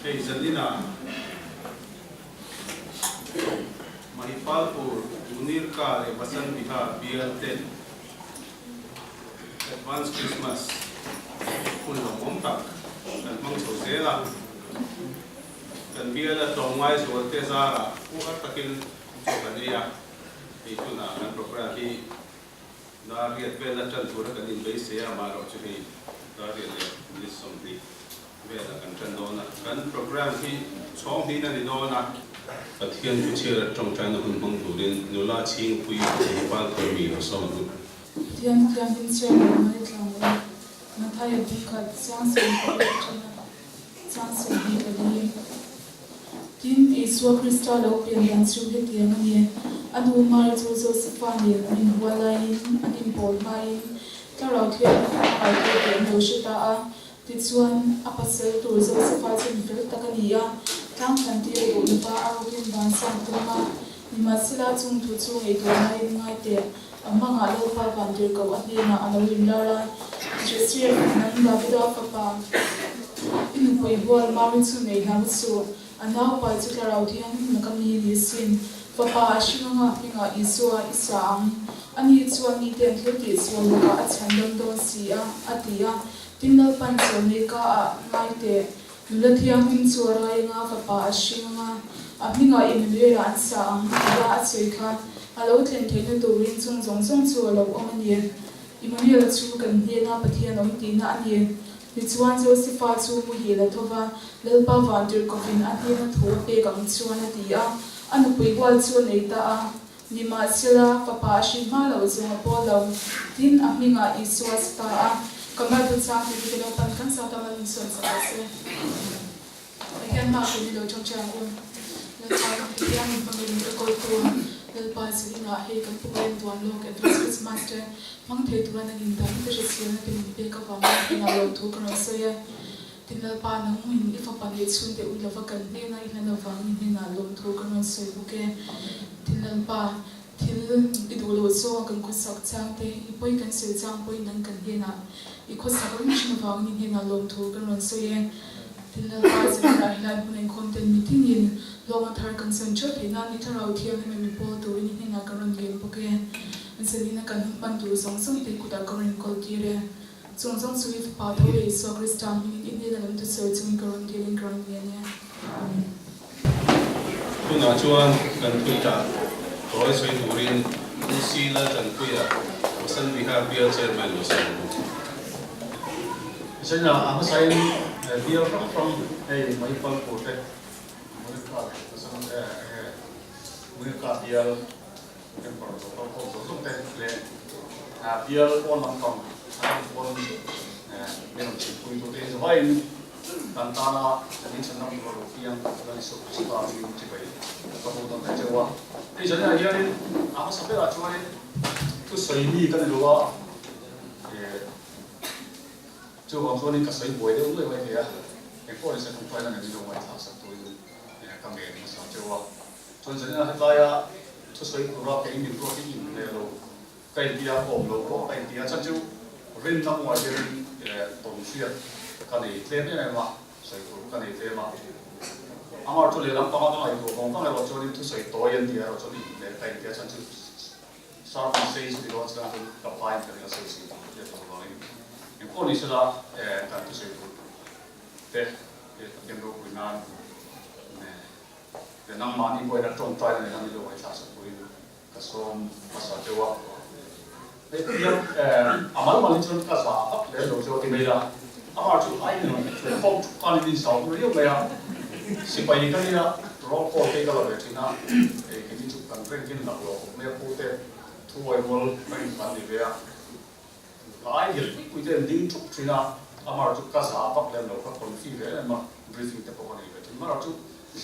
Hei zaninah Mahipalpur, Munirka leh Basant Vihar bial ten Advance Christmas hun lawmawm tak kan hmang chho zel a. Kan biala tlawmngai zualte zarah uar takin chaw kan ei a, hei tunah kan program hi dar riat vela tan tura kan inbeisei a, amaherawhchu hei dar riat leh minute 20 velah kan tan dawn a, kan program hi chhawng hnih a ni dawn a. Pathian thu chhiar a tawngtaina hun hmang turin nula chhingpui Nepal Kawmi lo sawm ang u. Pathian thianghlim chhiar leh mai tlang u. Mathaia bungkhat chiang 18 atanga chiang 24. Tin, Isua Krista lo pian dan chu hetiang a ni, A nu Mari chu Josefa nen an inhual laiin, an inpawl hmain, Thlarau Thianghlim a ngaihtuah tih an lo hre ta a. Tichuan, a pasal tur Josefa chu mi fel tak a ni a, tlang thlan tir a duh lova a rukin vansan a tum a. Nimahsela, chung thu chu ngaihtuah ngaiin ngai teh, a hmangah Lalpa vantirhkoh a hnenah a lo inlar a, Joseph, nang Davida fapa, i nupui hual Mari chu nei hlau suh, a naupai chu Thlarau Thianghlim laka mi ni sin, fapa a hring anga hmingah Isua i sa ang. Ani chuan mite an thil tih sual lakah a chhan dam dawn si a, a ti a. Tin, Lalpan chuan ka ah ngai teh, nula thianghlim chu a rai anga fapa a hring anga a hmingah Emmanuel-a an sa ang tia a sawi kha a lo thlen theihna turin chung zawng zawng chu a lo awm a ni. Emmanuel chu kan hnena Pathian awm tihna a ni. Tichuan Josefa chu muhil a tho va, Lalpa vantirhkovin a hnena thu a pek ang chuan a ti a, a nupui hual chu a nei ta a. Nimahsela, fapa a hrin hma loh zawng a pawl lo. Tin, a hmingah Isua a sa ta a, Kamar Thuchang tih hi ka lo pan kan sa ta mal in sawn sak rawh se. Pathian hma kan ni lo ṭawngṭai ang u. Lalpa kan Pathian min hmangin min ekawltu Lalpa zinah hei kan program duan lawk Advance Christmas te hmang thei tura nang in dang te hrechianna te min pek avangin inah lo thu ka rawn sawi e. Tin Lalpa nang in i fapa neih chhun te ui lova kan hnena i hlan avangin hnenah lawmthu kan rawn sawi bawk e. Tin Lalpa thil i duh loh zawnga kan khawsak chang te, i pawi kan sawi chang pawhin nang kan hnenah i khawsak reng thin avangin i hnenah lawmthu kan rawn sawi e. Tin Lalpa zanah helai hmun inkhawm ten mitinin hlawma thar kan sawn theuh theih nan i thlarau thianghlim a mi pawl turin i hnenah kan rawn ngen bawk e. Zanina kan hun hman tur zawng zawng te kutah ka rawn inkawl tir e. Chung zawng chu i Fapa tho leh Isua Krista hmingin i hnena lam thu sawi chungin ka rawn dilin ka rawn ngen e. Amen. Tunah chuan kan thuiṭah tawi sawi turin UC Lalṭanpuia Vasant Vihar Bial Chairman lo sawi ang u. Zaina a hmasain bial hrang hrang hei Mahipalpur te Munirka Munirka bial Member lo kal khawm zawng zawng te leh bial pawn lampang atang pawn min rawn chhipui tute hi zavaiin kan tana kan inchhanna tur a lo piang Lal Isua Krista hmingin chibai ka hmu dawn ta cheu a. Hei zanah hianin a hmasa berah chuanin thusawi mi ka ni lo a, chuvang chuanin ka sawi buai deuh nuai mai thei a, engpawh nise ṭawngṭaina nen min lo ngaihthlak sak turin ka ngen hmasa cheu a. Chuan zanina hetlaia thusawi tura kei min ruat hi in leh lo ka inti a, awm lo pawh ka inti a, chhan chu rinna kawngah hianin tawn hriat ka nei tlem em em a, sawi tur ka nei tlem a. Amah chu lehlam panga ka ngaihtuah vang vang erawh chuanin thusawi tawi an ti erawh chuan in leh ka inti a, chhan chu sermon sei chu ti dawn chiang chuan ka pain ka ring a sawi sin tur ka hriat loh avangin engpawh ni sela kan thusawi tur te Pathian ropui nan He nangmahni pawhin a tawngtai na nen a milo ngaithla sak turin ka sawm hmasa deuh a. Hei hian a mal mal hi chuan ka za vak lem lo chu a ti mai a, amah chu ai nen chu khawm thuk khan in insau hmu riau mai a, sipai ka nia roll call te ka la ve thin a, hei kei chu kan rank in lak lo khawp mai a, pu te thuawi rual rank kan ni ve a. Lai lian pui pui te an ding thup thin a, amah chu ka za vak lem lo, ka confi ve em a, briefing te pawh ka nei ve thin. Amaherawh chu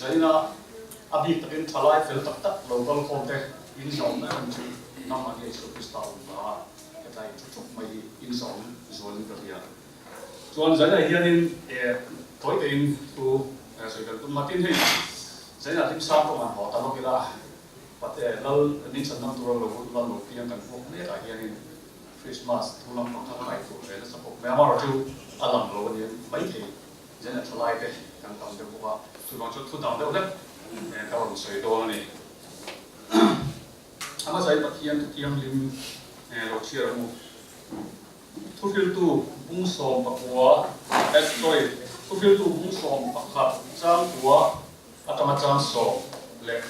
zaina a bik takin thalai fel tak tak lo kal khawm te in zawm em em chu nangmahni Isua Krista awm vang a hetlai in thu thup mai hi in zawm zualin ka hria. Chuan zainah hianin tawi tein thu sawi kan tum a, tin hei zainah hlimsang pawh han haw ta lawk ila, Pate Lal min chhan dam tura lo lal lo piang kan vuak mek ah hianin Christmas thu lampang kha ka ngaihtuah ve nasa khawp mai a, amaherawhchu a lang lo a ni maithei. Zen a thalai te kan tam deuh bawk a, chuvang chuan thu dang deuh hlek ka rawn sawi dawn a ni. A hmasa in Pathian thu thianghlim lo chhiar ang u. Thuhriltu bung 19 eh sorry, Thuhriltu bung 11 chang kua atanga chang sawm leh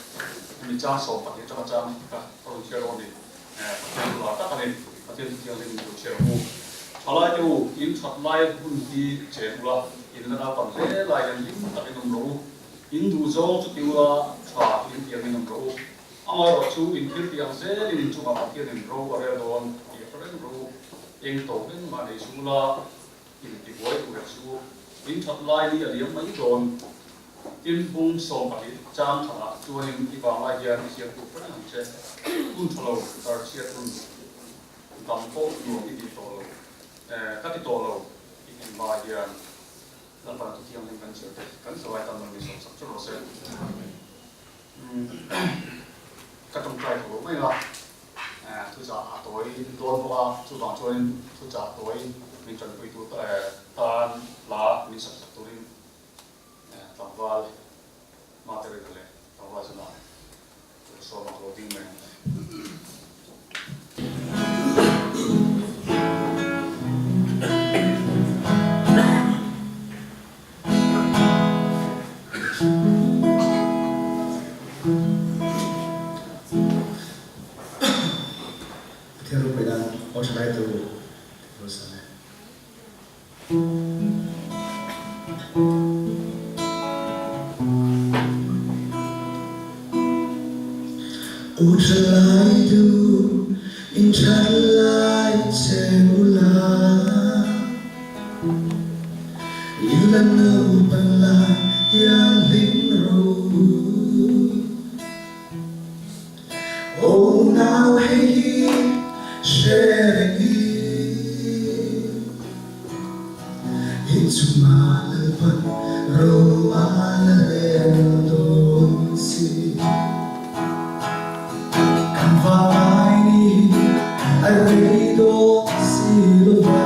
hemi chang 12 atanga chang ka rawn chhiar dawn a ni. Pathian thu lar tak a ni. Pathian thu thianghlim lo chhiar ang u. Thalai te u, in that lai hun hi chen ula, in la naupang hle lai hian hlim takin awm rawh u. In duh zawng chu ti ula, tha in tiangin awm rawh u. Amaherawh chu in thil tih ang zelin in chungah Pathianin ro a rel dawn tih a hre reng rawh u. Eng to eng mah nei suh ula, in ti buai duh reng suh u. In that lai ni a liam mai dawn. Tin, bung 12 chang khatah chuanin i vang lai hian i siam tur reng ang che. Hun tha lo, tarchhiat hun dang pawh nuam i ti tawh lo, ka ti tawh lo i tih hma hian Lalpan thu thianghlim kan chhiar te kan zawai tan rawn insawmsak chu rawh se. Ka tawngtai tho lo mai a, thuchah a tawi dawn bawk a, chuvang chuanin thuchah tawi min tanpuitu tan hla min sak sak turin tlangval Mate Rina leh tlangval Zuna chu ka sawm a, ka lo ding mai ang. Pathian ropui nan aw tha lai tu ti sa le. U tha lai tu in that lai che u la. In la naupan lai hian hlim rawh u. Aw nau hei hi hre reng i, in chungah Lalpan ro a la rel dawn si. Kan vanglai ni hi a rei dawn si lo va.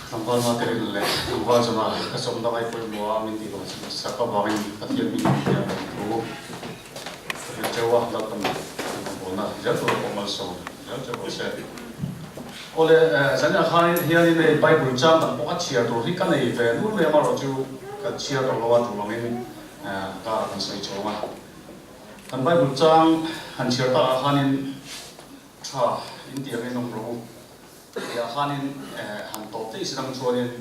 Tlangval Materin leh Tlangval Zuna ka sawm dang ai pawimawh a min tih vang sak avangin Pathian min hriat ang thu ka hrilh teuh a, Lalpan rawngbawlna zel tur pawh malsawm zel teuh rawh se. Awle, zan ah khan hianin hei Bible chang dang pawh a chhiar tur hi ka nei ve nul mai amaherawhchu ka chhiar tawh lo a, tul angin kar ah kan sawi chhawng a. Kan Bible chang han chhiar takah khanin tha in tih angin awm rawh u tihah khanin han tawp daih si dang chuanin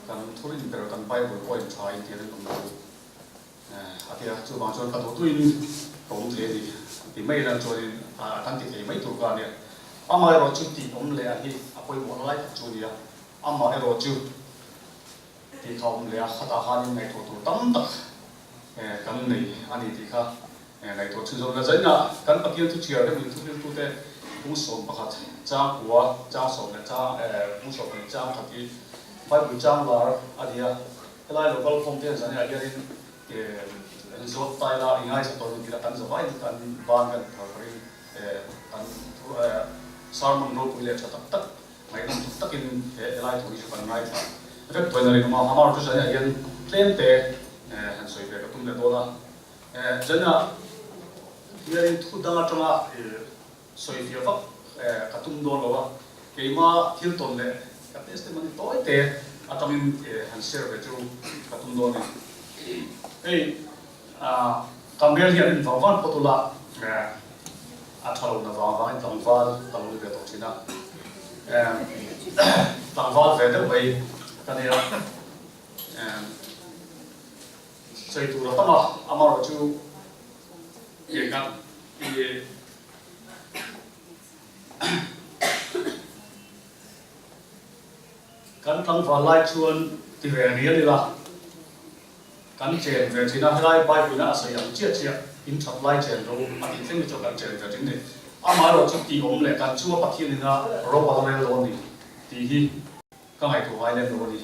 Kan thurin ber kan Bible pawh in tha in tih rinawm lo a ti a, chuvang chuan ka duhtuin ka awm thei a ni ti mai ila chuanin kan ti thei mai tur kha a nia. Amaherawhchu tih awm leh a hi a pawimawh lai tak chu a nia, amaherawhchu tih kha awm leh a, khatah khanin ngaihtuah tur tam tak kan nei a ni tih kha Ngaihtuah chhunzawm la zainah kan Pathian chu chhiar deuhin thuhriltute bung 11 chang kua chang sawm leh chang bung 12 chang khat hi Bible chang lar a ni a. Helai local khawm te hian zanah hianin an zawt tai la i ngaithla tawh emaw tih kan zavaiin kan ban kan phar pharin kan sermon ropui leh tha tak tak ngaihnawm tak takin he helai thu hi chu kan ngaithla vek tawhin a rinawm a. Amah chu zanah hian tlem te han sawi ve ka tum leh dawn a. Zanah hianin thu dang atanga sawi fiah vak ka tum dawn lo a, keima thil tawn leh ka testimony tawi te atangin han share ve chu ka tum dawn a ni. Hei ka hmel hian en vang vang phawt ula, a tha lo na vang vangin tlangval ka lo ni ve tawh thin a, tlangval ve deuh mai ka nia. Sawi tur a tam a, amaherawhchu eng a i kan tlangval lai chuan ti ve rial ila kan chen ve thin a, helai Bible in a sawi ang chiah chiah in that lai chen ro a tih thleng hi chuan kan chen ve thin ni. Amaherawhchu tih awm leh kan chunga Pathian ina ro a la rel dawn ni tih hi ka ngaihtuah ngai lem lo a ni.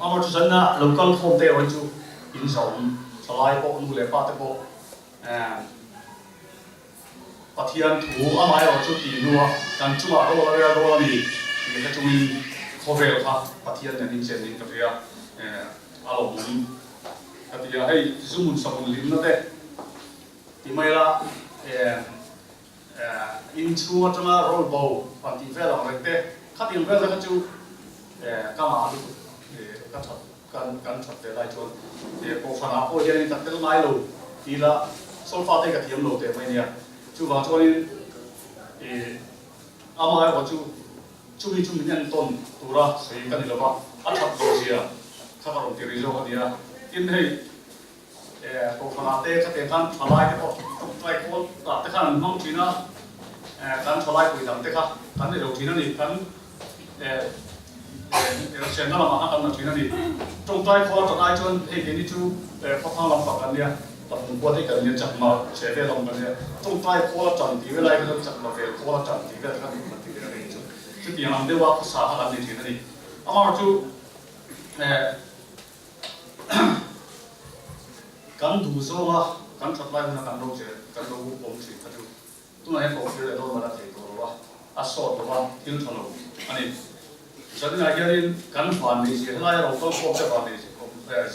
Amah chu zanna lo kal khawm te erawh hi chu in zawm thalai pawh nu leh pa te pawh Pathian thu amah erawh chu tih hnua kan chungah rawl a rel dawn a ni tih hre chungin khawvel kha Pathian nen inchen niin ka hria a lawmawm ka ti a, hei zumun samun hlimna te ti mai la Inchhung atanga roll bo han tih vel ang reng te, khatiang vel te kha chu ka ngah lutuk ka that kan kan that ve lai chuan kohhranah pawh hianin ka tel ngai lo ti ila solfa te ka thiam lo teh mai nia. Chuvang chuanin amaherawh chu chumi chu min entawn tura sawi ka ni lova, a that lo zia kha ka rawn ti rih zawk a nia. Tin hei Kohhranah te khatiang khan thalai te pawh tawngtai kawl tah te khan an hmang thin a, kan thalai pui dang te kha kan ni lo thin a ni, kan elhriatna lamah khan kan la thin a ni. Tawngtai khawl atang ai chuan hei keini chu khawthlang lampang kan nia, Tlahmung khua te kan nia, Chakma chhe vel lam kan nia, tawngtai khawl atang tih vel ai kha chuan Chakma vel khawl atang tih vel kha kan ti ve a ni chu. Chutiang ang deuha khawsa kha kan ni thin a ni. Amaherawhchu Kan duh zawnga kan that lai huna kan ro che kan lo awm thin kha chu tunah hian kohhir leh dawn mah la thei tawh lo a, a sawt lo a, thil tha lo a ni. Zaninah hianin kan van nei zia helai a lo kal khawm te van nei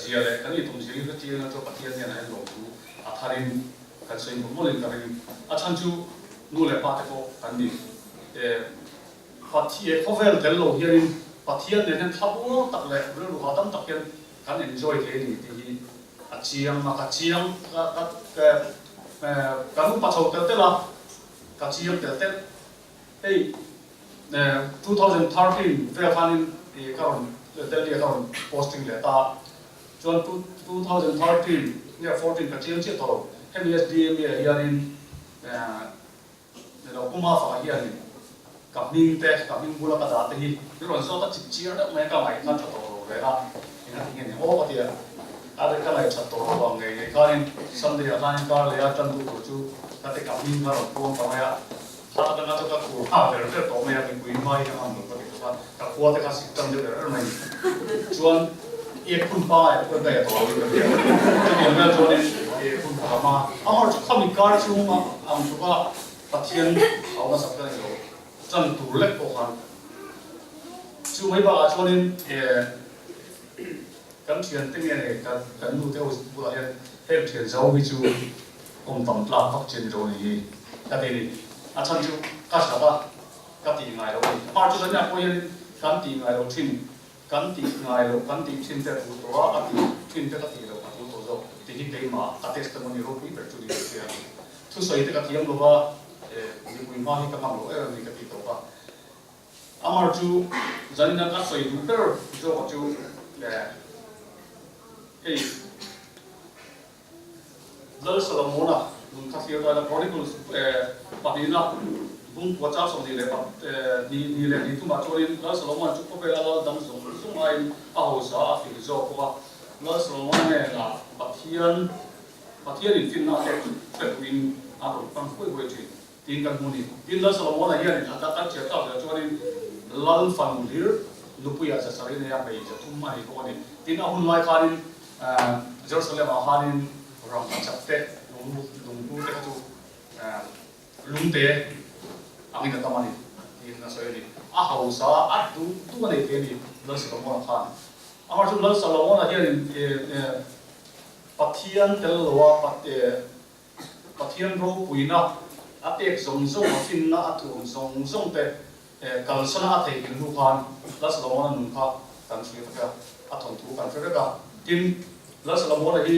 zia leh kan intum zia hi hrechiang ila chuan Pathian hnenah hian lawmthu a tharin kan sawi mawlh mawlhin ka ring. A chhan chu nu leh pa te pawh kan ni. Pathian khawvel tel lo hianin Pathian nen hian thlamuang tak leh rilru hahdam tak hian kan enjoy thei a ni tih hi a chiang a, ka chiang ka ka kan upa chho tel tel a, ka chiang tel tel. Hei 2013 vel khanin ka rawn Delhi ah ka rawn posting leh ta a, chuan 2013 nge 14 ka chiang chiah tawh lo, hemi SDMA ah hianin Ni lo, Puma fah hianin ka hming te, ka hming bula ka dah te hi i rawn zawt a chip chiar deuh mai a, ka ngaih kha tha tawh lo reng a, engati nge ni aw ka ti a, a ri ka ngaih that tawh lo ang ngei ngei khanin Sunday ah khanin kar leh a tan duh tur chu ka ti ka hming kha rawn puang ta mai a, kha atanga chu ka khur nghal ver ver tawh mai a, mipui hma hi ka ngam lo ka ti tawh a, ka khua te kha sik tan deuh er er mai ni chuan ek phun pangai te pawhin ka e tawh lo in ka hria, chutiang vel chuanin ek phun pakhat hmang a, amaherawhchu khami kar chhunga ang tluka Pathian au nasa ka ni lo, chan tur lek pawh khan chu mai bakah chuanin kan thiante nge nei kan nu te ho bulah hian heng thian zo hi chu awm tam tlak vak chi a ni lo a ni hi ka ti a ni, a chhan chu ka hlat a. Ka tih ngai lo a ni. Amah chu zania pawh hianin kan tih ngai lo thin, kan tih ngai loh, kan tih thin te a tul tawh a, ka tih thin te ka tih loh a tul tawh zawk tih hi keimah ka testimony ropui ber chu ni ka hria. Thusawi te ka thiam lo va, mipui hma hi ka ngam loh em a ni ka tih tawp a. Amar chu zanina ka sawi duh ber zawk chu hei Lal Solomona nun kha thlir dawn a, Chronicles pahnihna bung kua chang 21 hnih hnih leh hnih thumah chuanin Lal Solomona chu khawvela lal dang zawng zawng aiin a hausa a fing zawk bawk a. Lal Solomona hnenah Pathian Pathianin finna a pek pek tuin a rawn pan huai huai thin tiin kan hmu a ni. Tin, Lal Solomona hianin a kan thiam tak zia chuanin Lal fanu hlir nupuiah zasarih nei a hmeichhe thum a nei bawk a ni. Tin, a hun lai khanin Jerusalem-ah khanin rangka chak te, lunglu te kha chu lungte angin a tam a ni tiin a sawi a ni. A hausa a duh duh a nei thei a ni Lal Solomon-a khan. Amaherawhchu Lal Solomon-a hianin Pathian tel loa Pathian ropuina a pek zawng zawng, a finna a thuam zawng zawng te kalsana a theihnghilh hnu khan Lal Solomon-a nun kha kan hria vek a, a thawnthu kan hre vek a. Tin, Lal Solomon-a hi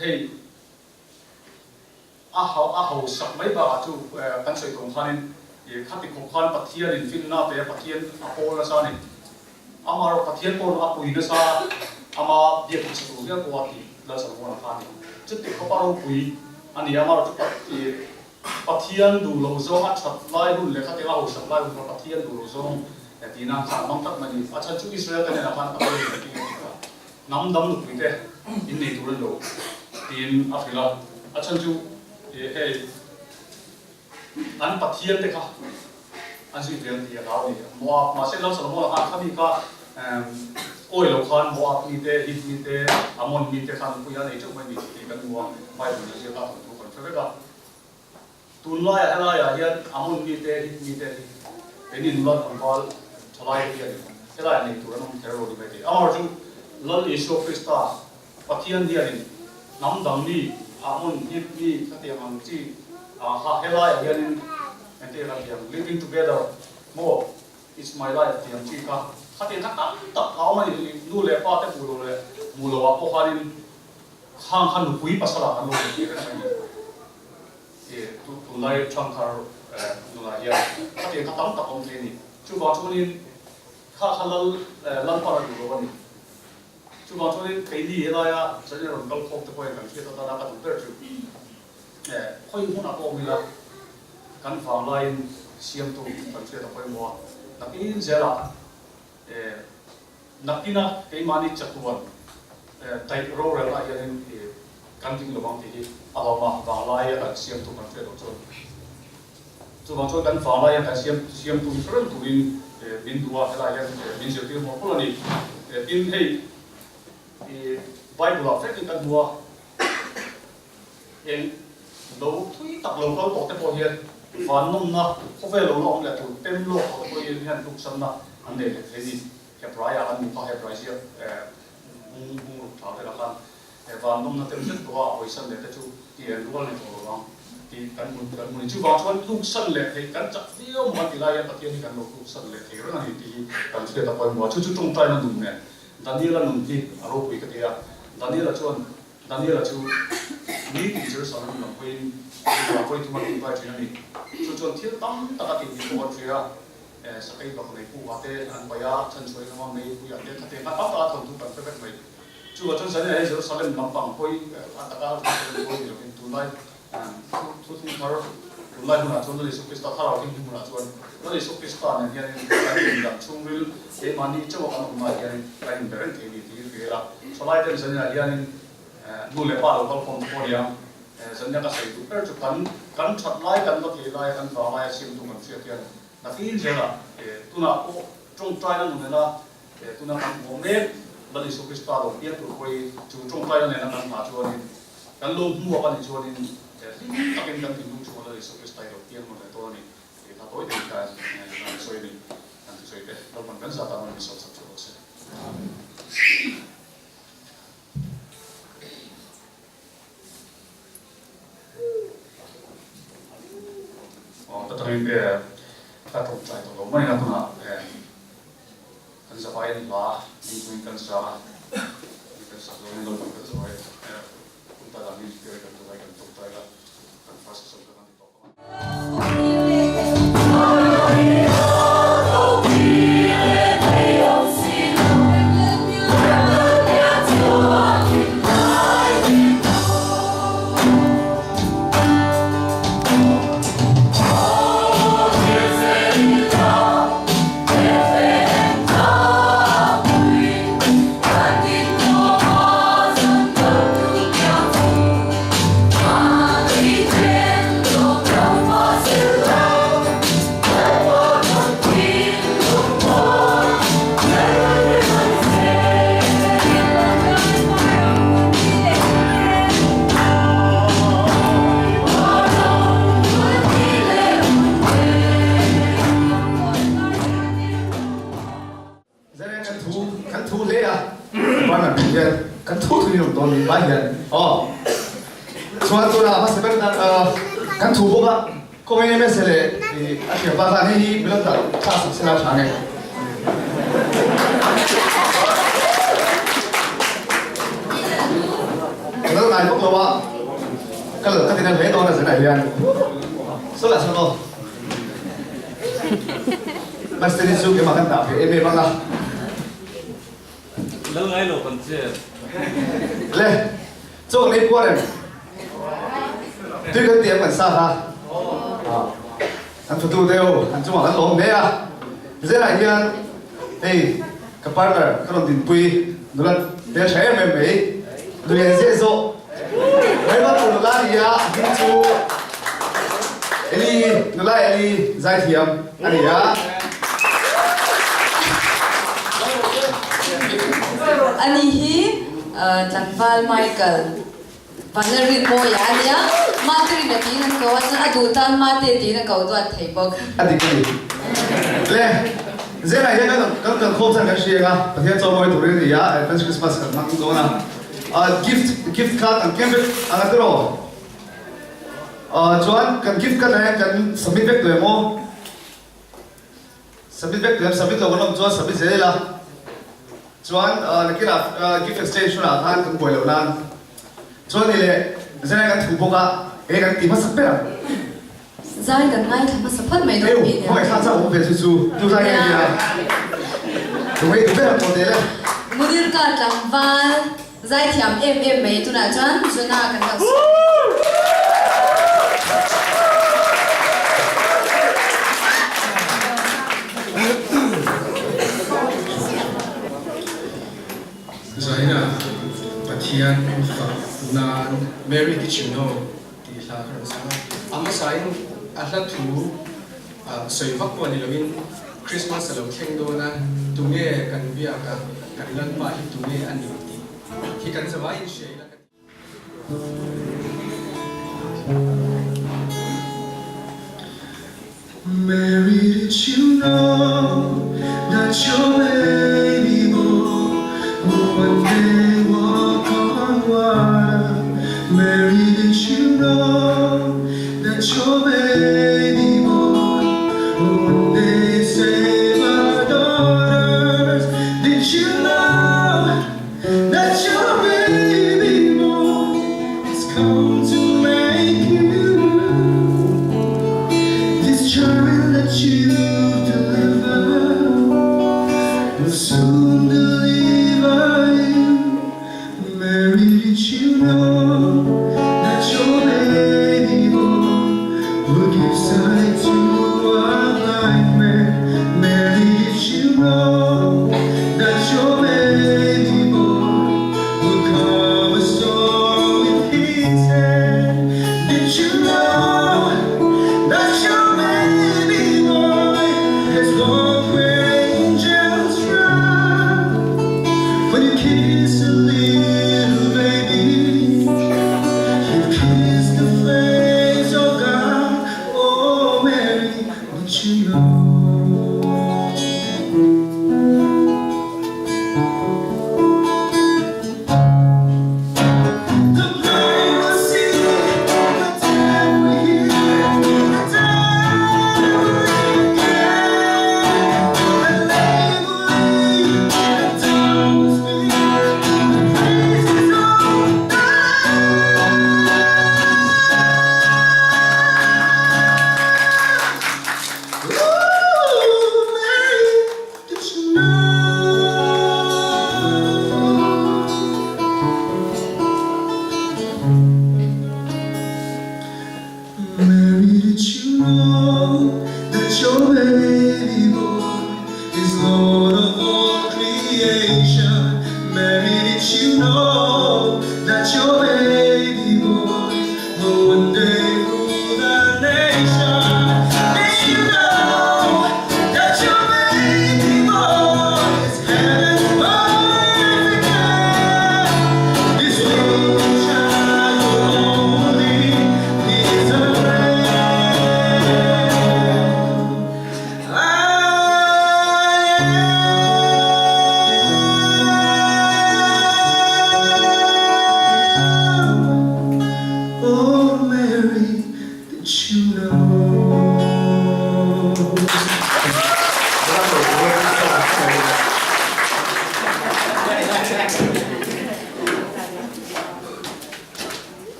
hei a a hausak mai bakah chu kan sawi tawng khanin khati khawp khan Pathianin finna pe a, Pathian a pawl nasa a ni. Amaherawh Pathian pawh a pui nasa a, ama biak hmasa tur hial pawh a ti Lal Solomon-a kha a ni. Chuti khawpa ropui a ni a, amaherawh chu Pathian duh loh zawng a that lai hun leh khatiang a hausak lai hun kha Pathian duh loh zawng tihna kha a hmang tlat mai a ni. A chhan chu Israel te hnenah khan Pathian in engtin nge tih kha hnam dang nupui te in nei tur an lo tiin a hrilh a. A chhan chu hei an Pathian te kha an zui ve ang tih a hlau a ni. Moab mahse Lal Solomon-a khan khami kha awi lo khan Moab mite, Hit mite, Amon mite khan nupui a nei teuh mai a ni tih kan hmu a, Bible in a ziak a, thawnthu kan hre vek a. Tunlaiah helaiah hian Amon mite, Hit mite hi keini nula tlangval thalai te hian helaiah nei tur an awm kher lo ni maithei. Amaherawhchu Lal Isua Krista Pathian hianin hnam dang mi, Amon, Hit mi khatiang ang chi kha helaiah hianin engtiang kan tih ang, living together maw, it's my life tih ang chi kha khatiang kha tam tak a awm a ni. Nu leh pa te hmuh lo leh hmuh loh ah pawh khanin khang kha nupui pasal ah kan lo nei tir reng mai a ni. Tunlai thangthar nunah hian khatiang kha tam tak a awm thei a ni. Chuvang chuanin kha kha lal lalpan a duh lo a ni. Chuvang chuanin keini helaia China rawn kal khawm te pawhin kan hriat atana ka duh ber chu khawi hmunah pawh awm ila kan vanglaiin siamtu kan hriat a pawimawh a. Nakin zelah Nakina keimahni chatuan daih rorelna hianin kan ding lo ang tih hi a lawm a, vanglaia kan siamtu kan hriat loh chuan chuvang chuan kan vanglaia kan siam siamtu hi hre reng turin min duh a, helai hian min zirtir mawlh mawlh a ni. Tin, hei Bible-ah vekin kan hmu a, eng lo thui tak lo kal tawh te pawh hian van nawmna khawvel lo la awm leh tur pem lawk tawh te pawh hian hluksanna an nei leh thei a ni. Hebraiah kan hmu kha Hebrai ziak bung bung ruk tha velah khan van nawmna tem zet tawh a hawisan leh te chu ti en rual ni tawh lo ang tih kan hmu kan hmu a ni. Chuvang chuan tluksan leh theih kan chak viau maw an ti lai hian Pathian hi kan lo tluksan leh thei reng a ni tih hi kan hriat a pawimawh a. Chu chu tawngtaina nun nen Daniela nun hi a ropui ka ti a. Daniela chuan Daniela chu nitin Jerusalem lam hawiin Juda hawi thum a tihpai thin a ni. Chu chuan thil tam tak a tih tih pawh an hria a. Sakei bak nei pu ah te an paih a, chhanchhuah in awm a, mei pui ah te kha te kha tam tak a thawnthu kan hre vek mai. Chuvah chuan Zania hi Jerusalem lampang hawi a taka Jerusalem hawi ni lovin tunlai thu thung thar tunlai hunah chuan Lal Isua Krista thlarau thinghlim hunah chuan Lal Isua Krista nen hianin kan indang chhungril keimahni chauha kan awm lai hianin kan inbe reng thei a ni tih hria ila. Thalai ten Zania hianin nu leh pa lo kalkhawm te pawh a ni ang. Zania ka sawi duh ber chu kan kan that lai kan va thei lai kan vang lai a siamtu kan hriat hian Nakin zelah tunah pawh tawngtaina nun nena tuna kan hmuh mek Lal Isua Krista lo piang tur pawh hi chu tawngtaina nena kan nghah chuanin kan lo hmuak a nih chuanin hlim takin kan thinlung chhunga Lal Isua Krista hi lo piang nawn leh dawn a ni tih kha tawi takin khan kan sawi a ni. Kan thusawi te Lalpan kan zat ah min sawt sak theuh rawh se. Amen. Aw ka tangin ka tawngtai tawh lo mai a tunah kan zavaiin hla ding chungin kan sa a, kan sak zawngin lo kan zawi hun ta dangin kan zavai kan tawngtai a, kan first sawm kha kan ti tawh ang a. Kan thu kan thu hle a partner pawh hian kan thu thu in awm dawn ni vai hian aw chuan tuna hmasa ber tan kan thu bawk a kawng eng emaw leh a thiam pa khan hei hi min lo dah thla sak sela tha nge ka lal ngai bawk lo a ka lal ka tina hle dawn a zenah hian saw lah sawn aw. Master chu keimah kan dah ve em em ang a. Lal ngai lo kan che. Le, chaw kan ei puar em? Tui kan ti em kan sa kha? An thutu deuh, an chungah kan lawm hle a. Zelah hian hei ka partner ka rawn dinpui nula hmel tha em em mai, Nulian zeh zawh mai va tur nula a ni a, a hming chu Eli, nula Eli zaithiam a ni a. Ani hi tlangval Michael Vanlalrin Mawia a nia, Mate-rin a tiin an ko a, chuan a duh tan Mate tiin a ko duat thei bawk. A dik a ni. Le, Zela hian kan kan kal khawm chuan kan hria ang a, Pathian chaw mawi turin a ni a, Advance Christmas kan hmang dawn a. Gift gift kha kan kem vek ang a tiraw? Chuan kan gift kha hian kan submit vek tawh em aw? Submit vek tawh em? Submit lo kan awm chuan submit zel ila. Chuan nakinah gift exchange hunah khan kan buai loh nan chuan ni leh zai kan thu bawk a, eng kan ti hmasa ber ang. Zai kan ngaithla hmasa phawt mai dawn mi nia. Hmangaih thlak chauh awm ve chu chu tu zai nge nia. Tu ngei tu ber ang tawh teh le. Munirka tlangval zai thiam em em mai tunah chuan Jonah kan lo sawi. Zaina Pathian fak nan Mary did you know tih hla ka rawn chhang a, a hmasain a hla thu sawi vak pawh ni loin Christmas a lo thleng dawn a, tunge kan biak a, kan Lalpa hi tunge a ni tih hi kan zavaiin hria ila ka ti. Mary did you know that your baby boy will one day walk on water Mary did you know that your baby boy will one day save our daughters Did you know that your baby boy has come to make you This child that you deliver will soon deliver you Mary did you know that your baby boy will give sight to a blind man Mary did you know that your baby boy will calm a storm with his hand Did you know that your baby boy has walked where angels run?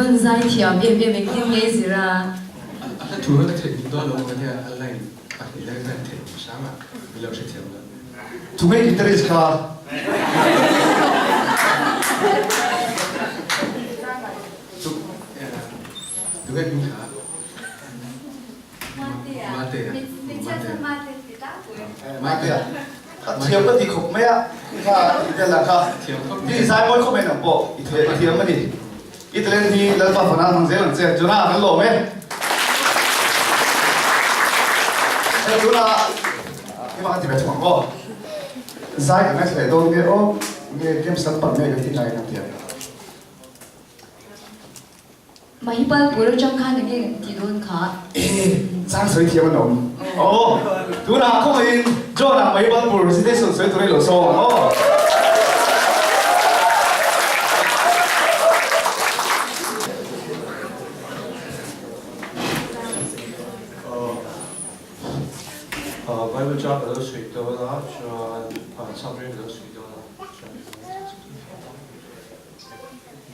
van zai thiam em em engtin nge i zir a? A hla thu ka theih duh dawn lo ka nia, a line pahnih lek ka theih duh hram a, min lo hrethiam lo. Tunge guitarist kha? Tunge hming kha? Mate a, Mate a, ka thiam ka ti khawp mai a, kha i tel ang kha, i zai mawi khawp mai nang pawh i thiam a ni, i talent hi Lalpa fana hmang zel ang che, Jonah kan lawm e. Hei tuna keimah kan ti ve thung ang aw, zai kan ngaithla leh dawn nge aw, nge games lampang nge kan ti ngai kan ti ang. Mahipal pur atang khan enge kan tih dawn kha? E, chang sawi thiam an awm. Aw, tunah khawngaihin John-ah Mahipal pur recitation sawi tur hi lo sawm ang aw. Bible chang ka lo sawi dawn a, chuan chhak ring ka lo sawi dawn a, chuan.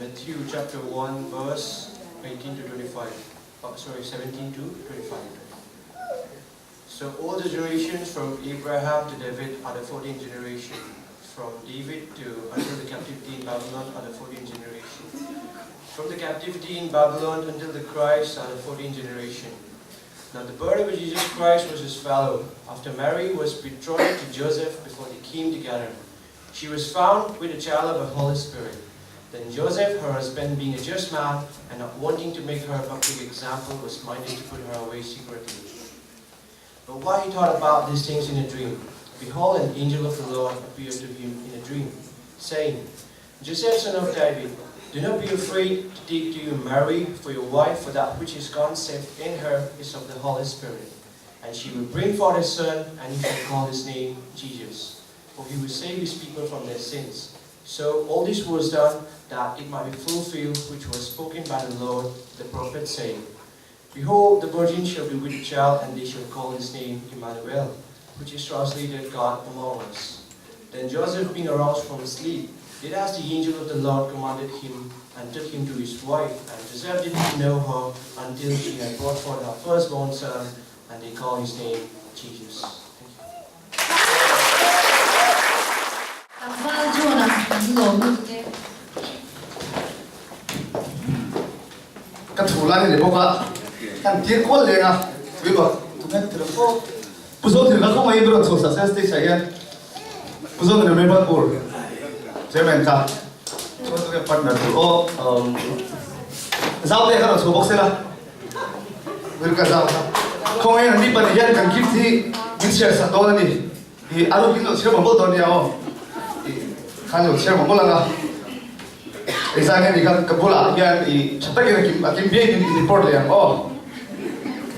Matthew chapter 1 verse 18 to 25 oh, sorry 17 to 25 So all the generations from Abraham to David are the 14th generation from David to until the captivity in Babylon are the 14th generation from the captivity in Babylon until the Christ are the 14th generation Now the birth of Jesus Christ was as follow. After Mary was betrothed to Joseph before they came together, she was found with a child of the Holy Spirit. Then Joseph, her husband, being a just man and not wanting to make her a public example, was minded to put her away secretly. But while he thought about these things in a dream, behold, an angel of the Lord appeared to him in a dream, saying, Joseph, son of David, do not be afraid to take to you Mary for your wife, for that which is conceived in her is of the Holy Spirit. And she will bring forth a son, and you shall call his name Jesus for he will save his people from their sins. So all this was done that it might be fulfilled which was spoken by the Lord, the prophet, saying, Behold, the virgin shall be with child, and they shall call his name Emmanuel, which is translated God among us. Then Joseph, being aroused from sleep, did as the angel of the Lord commanded him, and took him to his wife. And Joseph did not know her until she had brought forth her firstborn son, and they called his name Jesus. Thank you. Tlangval John-a kan lawm lutuk e. Ka thu lai ni bawk a, kan tir kual leng a, tui bawk tunge ka ti lo fo. Pu Zothil ka khawngaih in rawn chhuah success stage ah hian Pu Zothil member tur chairman ka chuan tunge partner tur aw Zaute kha rawn chhuah bawk sela. Wil ka zau kha. Khawngaih in an ni pahnih hian kan gift hi min share sak dawn a ni. I a rukin lo chhiar mawh mawlh dawn nia aw. I khan lo chhiar mawh mawlh ang a. Exam hian i kha ka bulah hian i tha takin a kim a kim biain i report leh ang aw.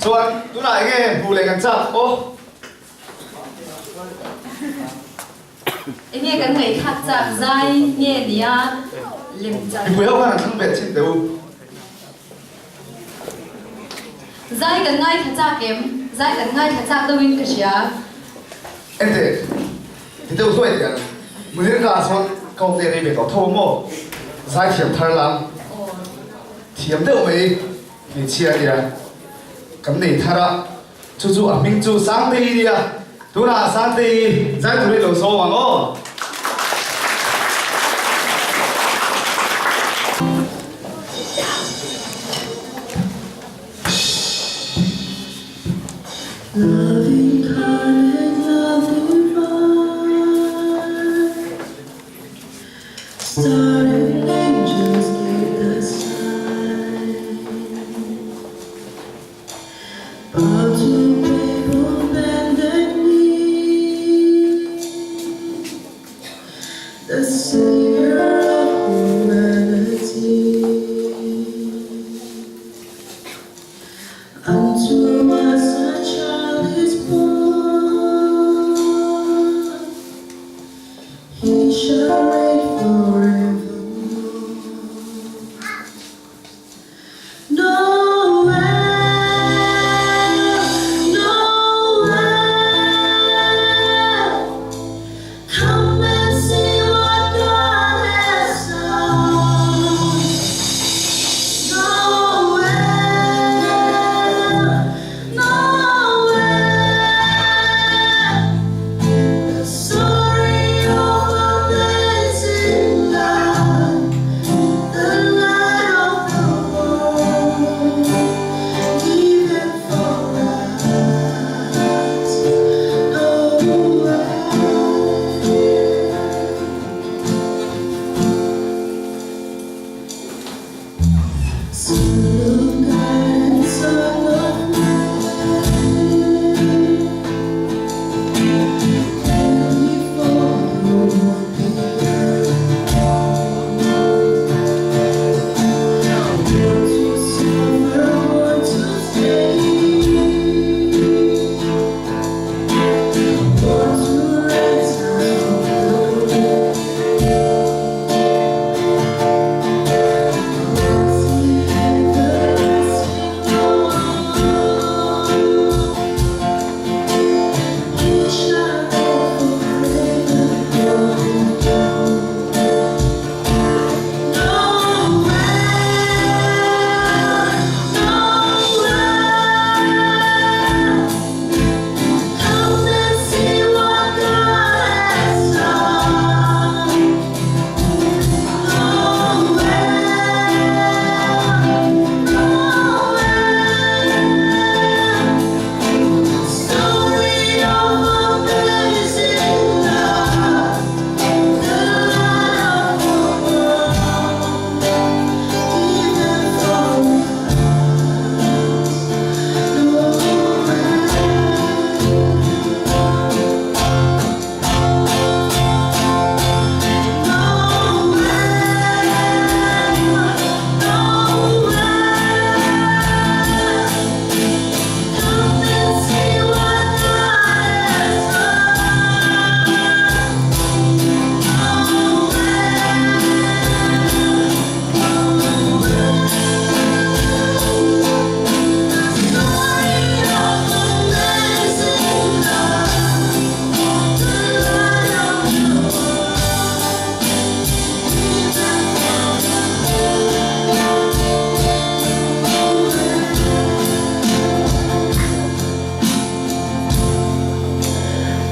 Chuan tunah enge hmuh leh kan chak aw. Enge kan ngaihthlak chak zai nge nia lem chan. Mipui ho khan an thlang ve chin teh u. Zai kan ngaithla chak em? Zai kan ngaithla chak deuhin ka hria. Enteh, ti deuh hluai teh ang. Munir ka ah chuan ka awm leh rei ve tawh tho ang maw? Zai thiam thar lam thiam deuh mai hmeichhia nia kan nei thar a, chu chu a hming chu Sangtei nia. Tunah Sangtei zai tur hi lo sawm ang aw.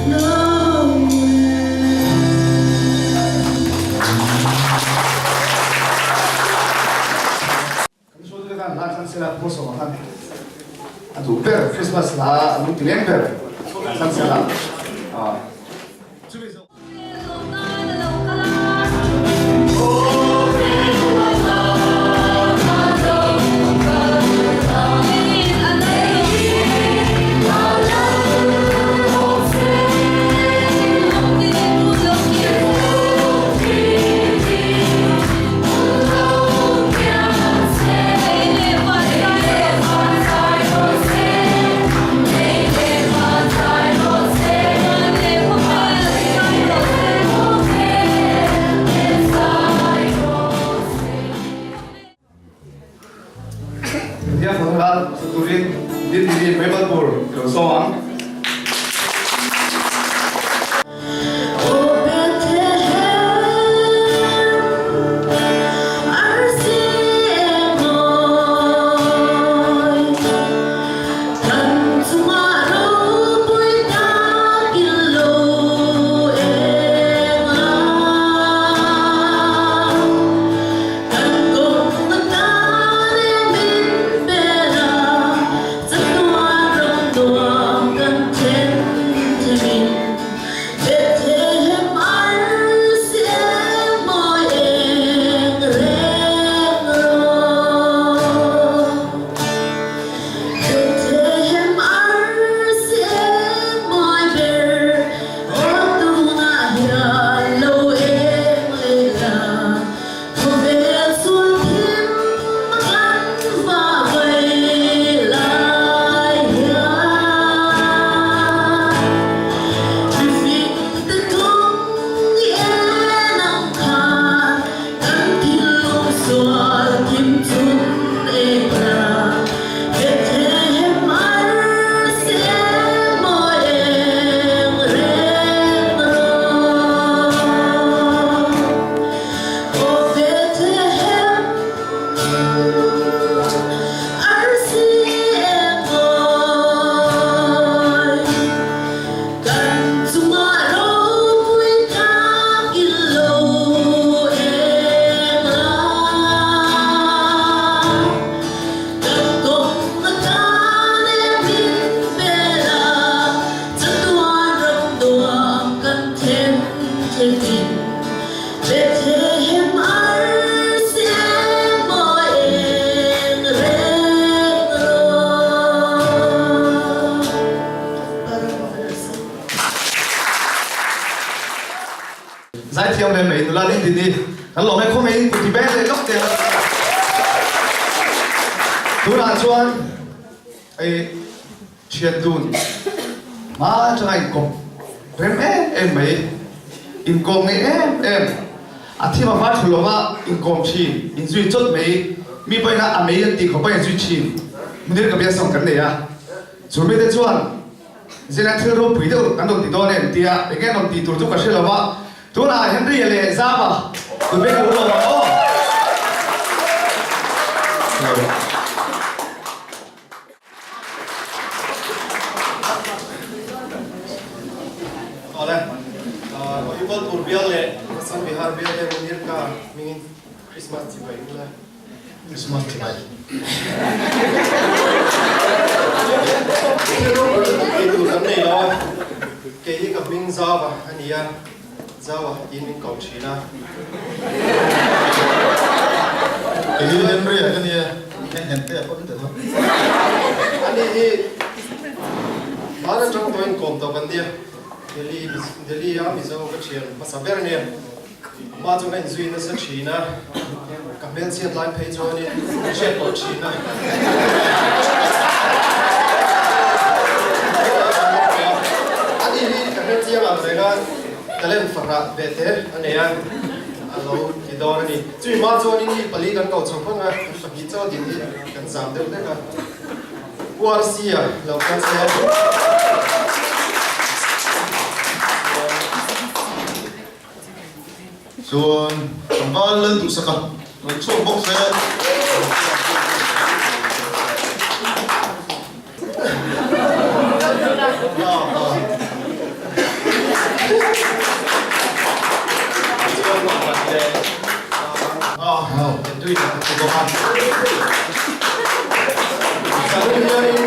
Kan sual te khan hla thlan sela Pu Sawma khan a duh ber Christmas hla a lung ti leng ber thlan sela. Chumi zawh. India Federal turin Din Bible tur i lo sawm ang. Zaithiam ve mai nula ding din i kan lawm e khawmei in kuti beng leh lawk te tunah chuan ei thian dun hma atanga inkawp rem em em mai inkawm ngei em em a thim a var thlu lova inkawm thin inzui chawt mai mi pawhin a mei an tih khawp a inzui thin munir ka biasawm kan nei a chu mite chuan Zela thil ropui deuh kan rawn ti dawn em tia eng nge rawn tih tur chu ka hre lo va, tunah Henry a leh Zama tu beng lo lo ang aw. Awle, Kohibal tur bial leh Assam Bihar bial te Munir ka hmingin Christmas chibai ula. Christmas chibai. Ei tur kan nei lo a, kei hi ka hming Zava a ni a, Zawa tiin min ko thin a. Kei hi Henry a ka ni a, heng hen te a pawh ni tel a. Ani hi hmaan atang tawhin kawm tawh kan nia, Delhi Delhi a Mizo ka thian hmasa ber a nia. Amah chu ka inzui nasa thin a, ka hmelchhiat lai phei chuanin ka hriat tawh thin a. Ani hi ka hmelchiang ang reng a, talent fahrah ve te a nei a, a lo ti dawn a ni. Chumi hma chuanin mi pali kan ko chho phawng a, kan pahnih chaw din hi kan zam deuh hlek a. Pu RC-a lo kal se. Chuan tlangval lal duhsak a rawn chhuak bawk se. leh Edwin a ti bawk a. Zanin hianin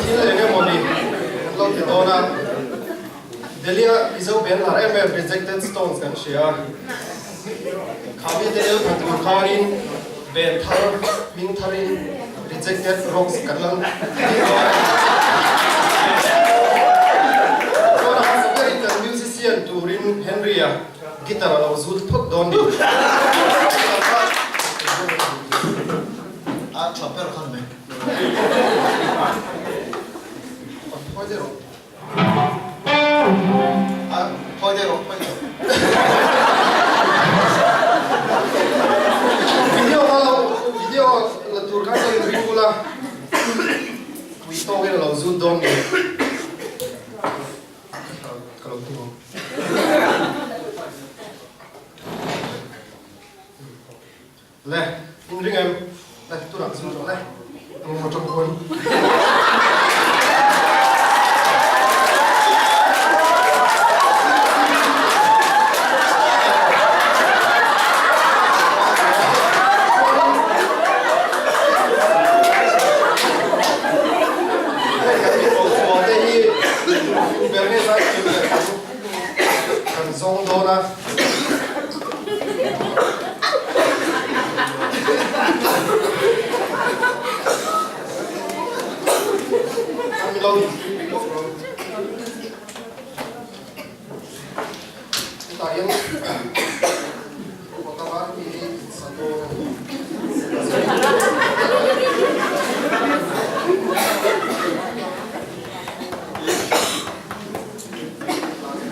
thil eng emawni kan lo ti dawn a, Delhi-a Mizo band lar em em Rejected Stones kan hria a, Khami te el pha tur khanin band thar hming tharin Rejected Rocks kan lo ti dawn a ni. Chuan a hmasa berin kan musician turin Henry-a Guitar a lo zut phawt dawn ni. A tha ber khan mai. Phawi deuh rawh. A phawi deuh rawh, phawi deuh. Video kha lo video la tur khan lo inring bula pui tawkin a lo zut dawn ni. Ka lo tum ang. Le, in ring em? Le, tunah zut rawh le. Ang maw tawng khuan. Kan zawng dawn a. Hetah hian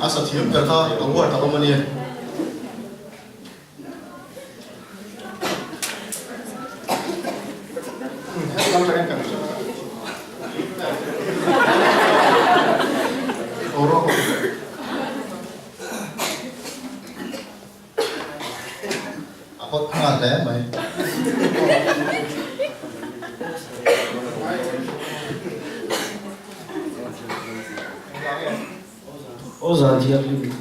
A sa thiam ber kha award a awm a nia. A hot nghal hle mai. Aw zan thianghlim.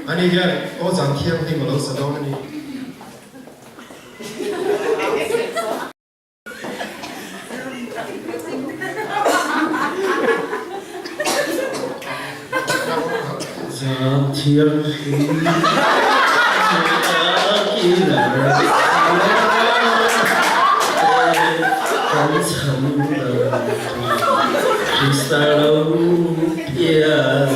Ani hian aw zan thianghlim a lo sa dawn a ni. Zan thianghlim kan chhan Krista lo pian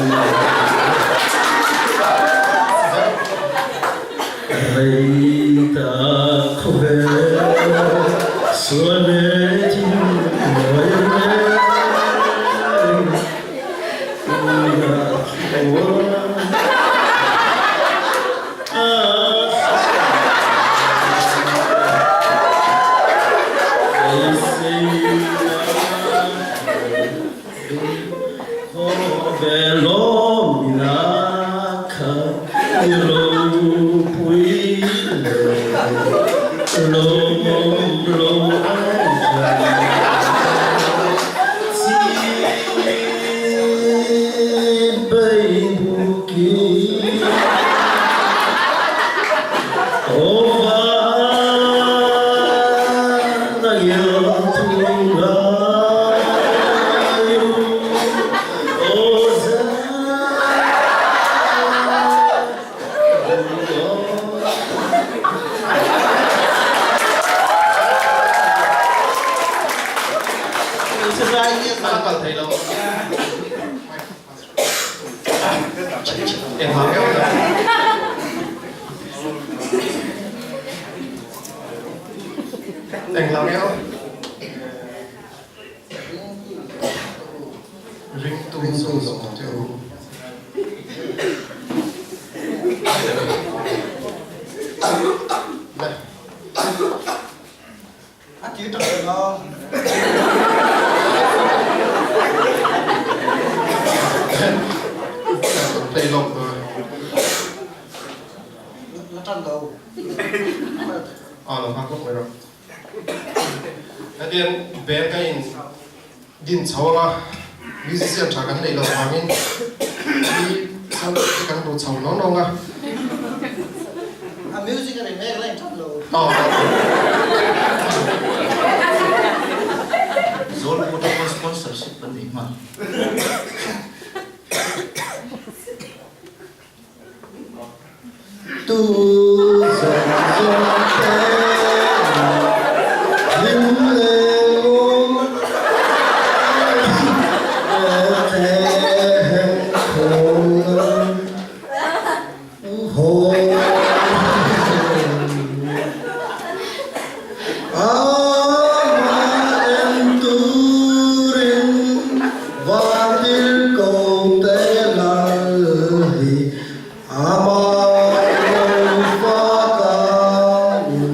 Rei ta khawvel sual le thil mawi reng Ringtu zawng zawng te u. Hetiang band kan in din chho anga musician tha kan neih loh vangin mi te kan duh chho nawng nawng a. A music a ri mek la in that lo. Zawlput a pawn sponsorship kan nei hman. Tu zawng zawng te hlim leh lawm Bethlehem khaw haw Amah en turin Vantirhkoh te lal hi Amah i lo fak ang u,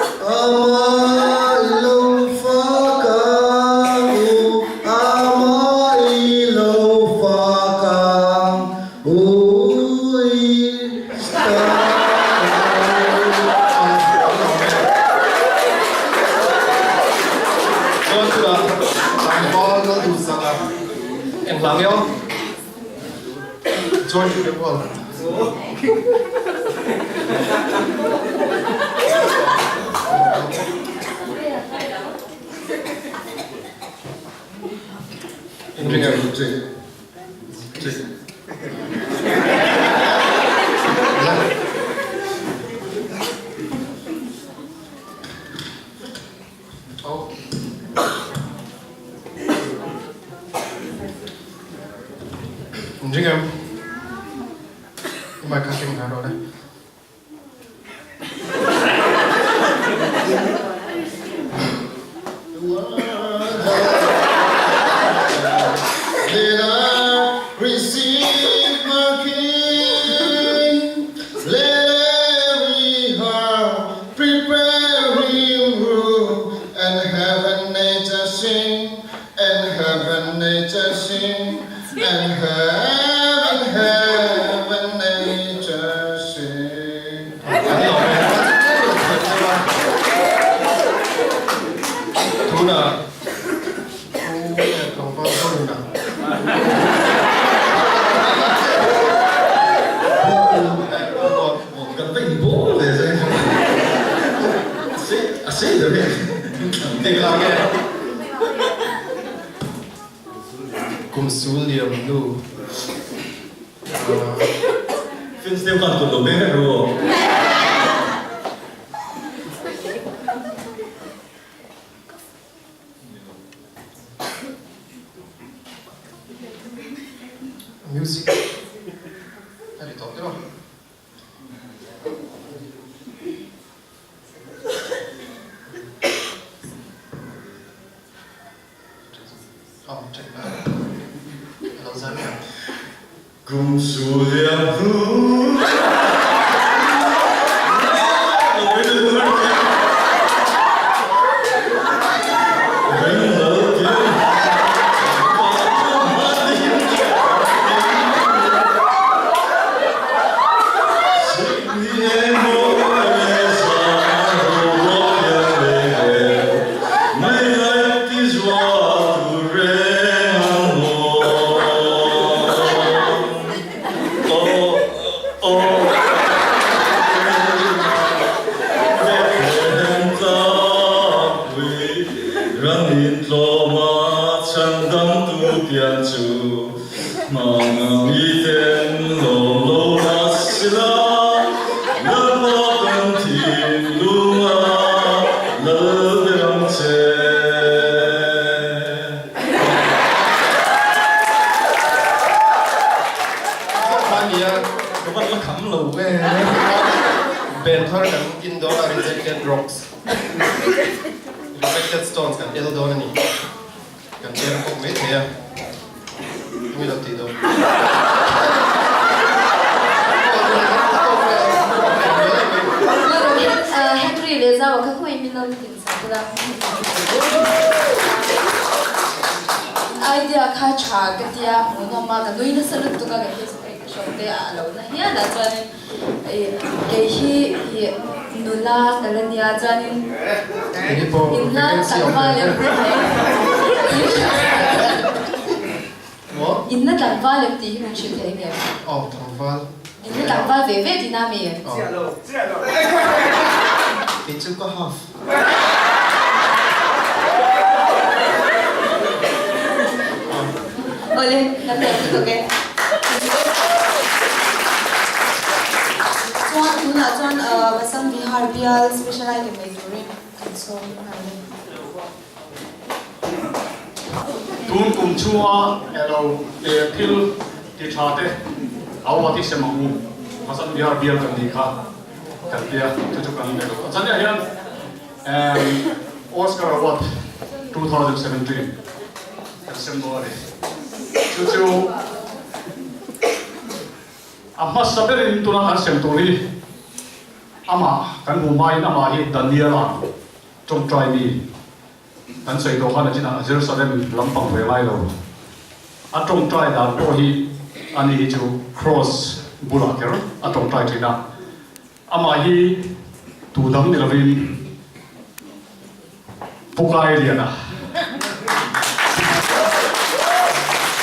Amah i lo fak ang u, Amah i lo fak ang u Chuan chutah tlangval lal duhsak a eng hla nge aw? Join to the world. Inring em? Check. Inring em? Mic kha keng hna rawh le. Did I receive my King? Let every heart prepare him room, and heaven nature sing, and heaven nature sing, and heaven, heaven nature sing. Tunah Pu leh tlangval ho nunah Kum sul liam nu. Music a ri tawh deuh a. Kum sul liam hnu. Band thar kan in dawn a Rejected Rocks Rejected Stones kan el dawn a ni. Kan tel bawk mai thei a, mi lo tih dawn. Henry leh Zau a kha khawi min lo din sak ula. Idea kha tha ka tia hmuhnawm a ka nui nasa lutuk a ka hei chu hei ka hre. tawng te a lo na hial a chuanin kei hi ih nula ka la nia chuanin inla tlangval em inla tlangval em tih hi min hrilh thei ngem? Aw tlangval. Inla tlangval ve ve tihna mi? Kei chu ka half. Awle, kan lo lutuk e. Chuan tunah chuan Vasant Vihar bial special item nei turin kan sawm nghal e. Tun kum chhunga elo thil ti tha te au a ti sem ang u, Vasant Vihar bial kan nih kha. Kan tia chu chu kan nei lo. A chaniah hian Oscar Award 2017 kan sem dawn a ni. Chu chu a hmasa berin tuna kan sem tur hi amah kan hmu hmain amah hi Daniela tawngtai mi kan sawi tawh khan a chinah Jerusalem lampang ve ngai lo. A tawngtai dan pawh hi ani hi chu Cross bulah kher a tawngtai thin a, amah hi tu dang ni lovin Pu Kailiana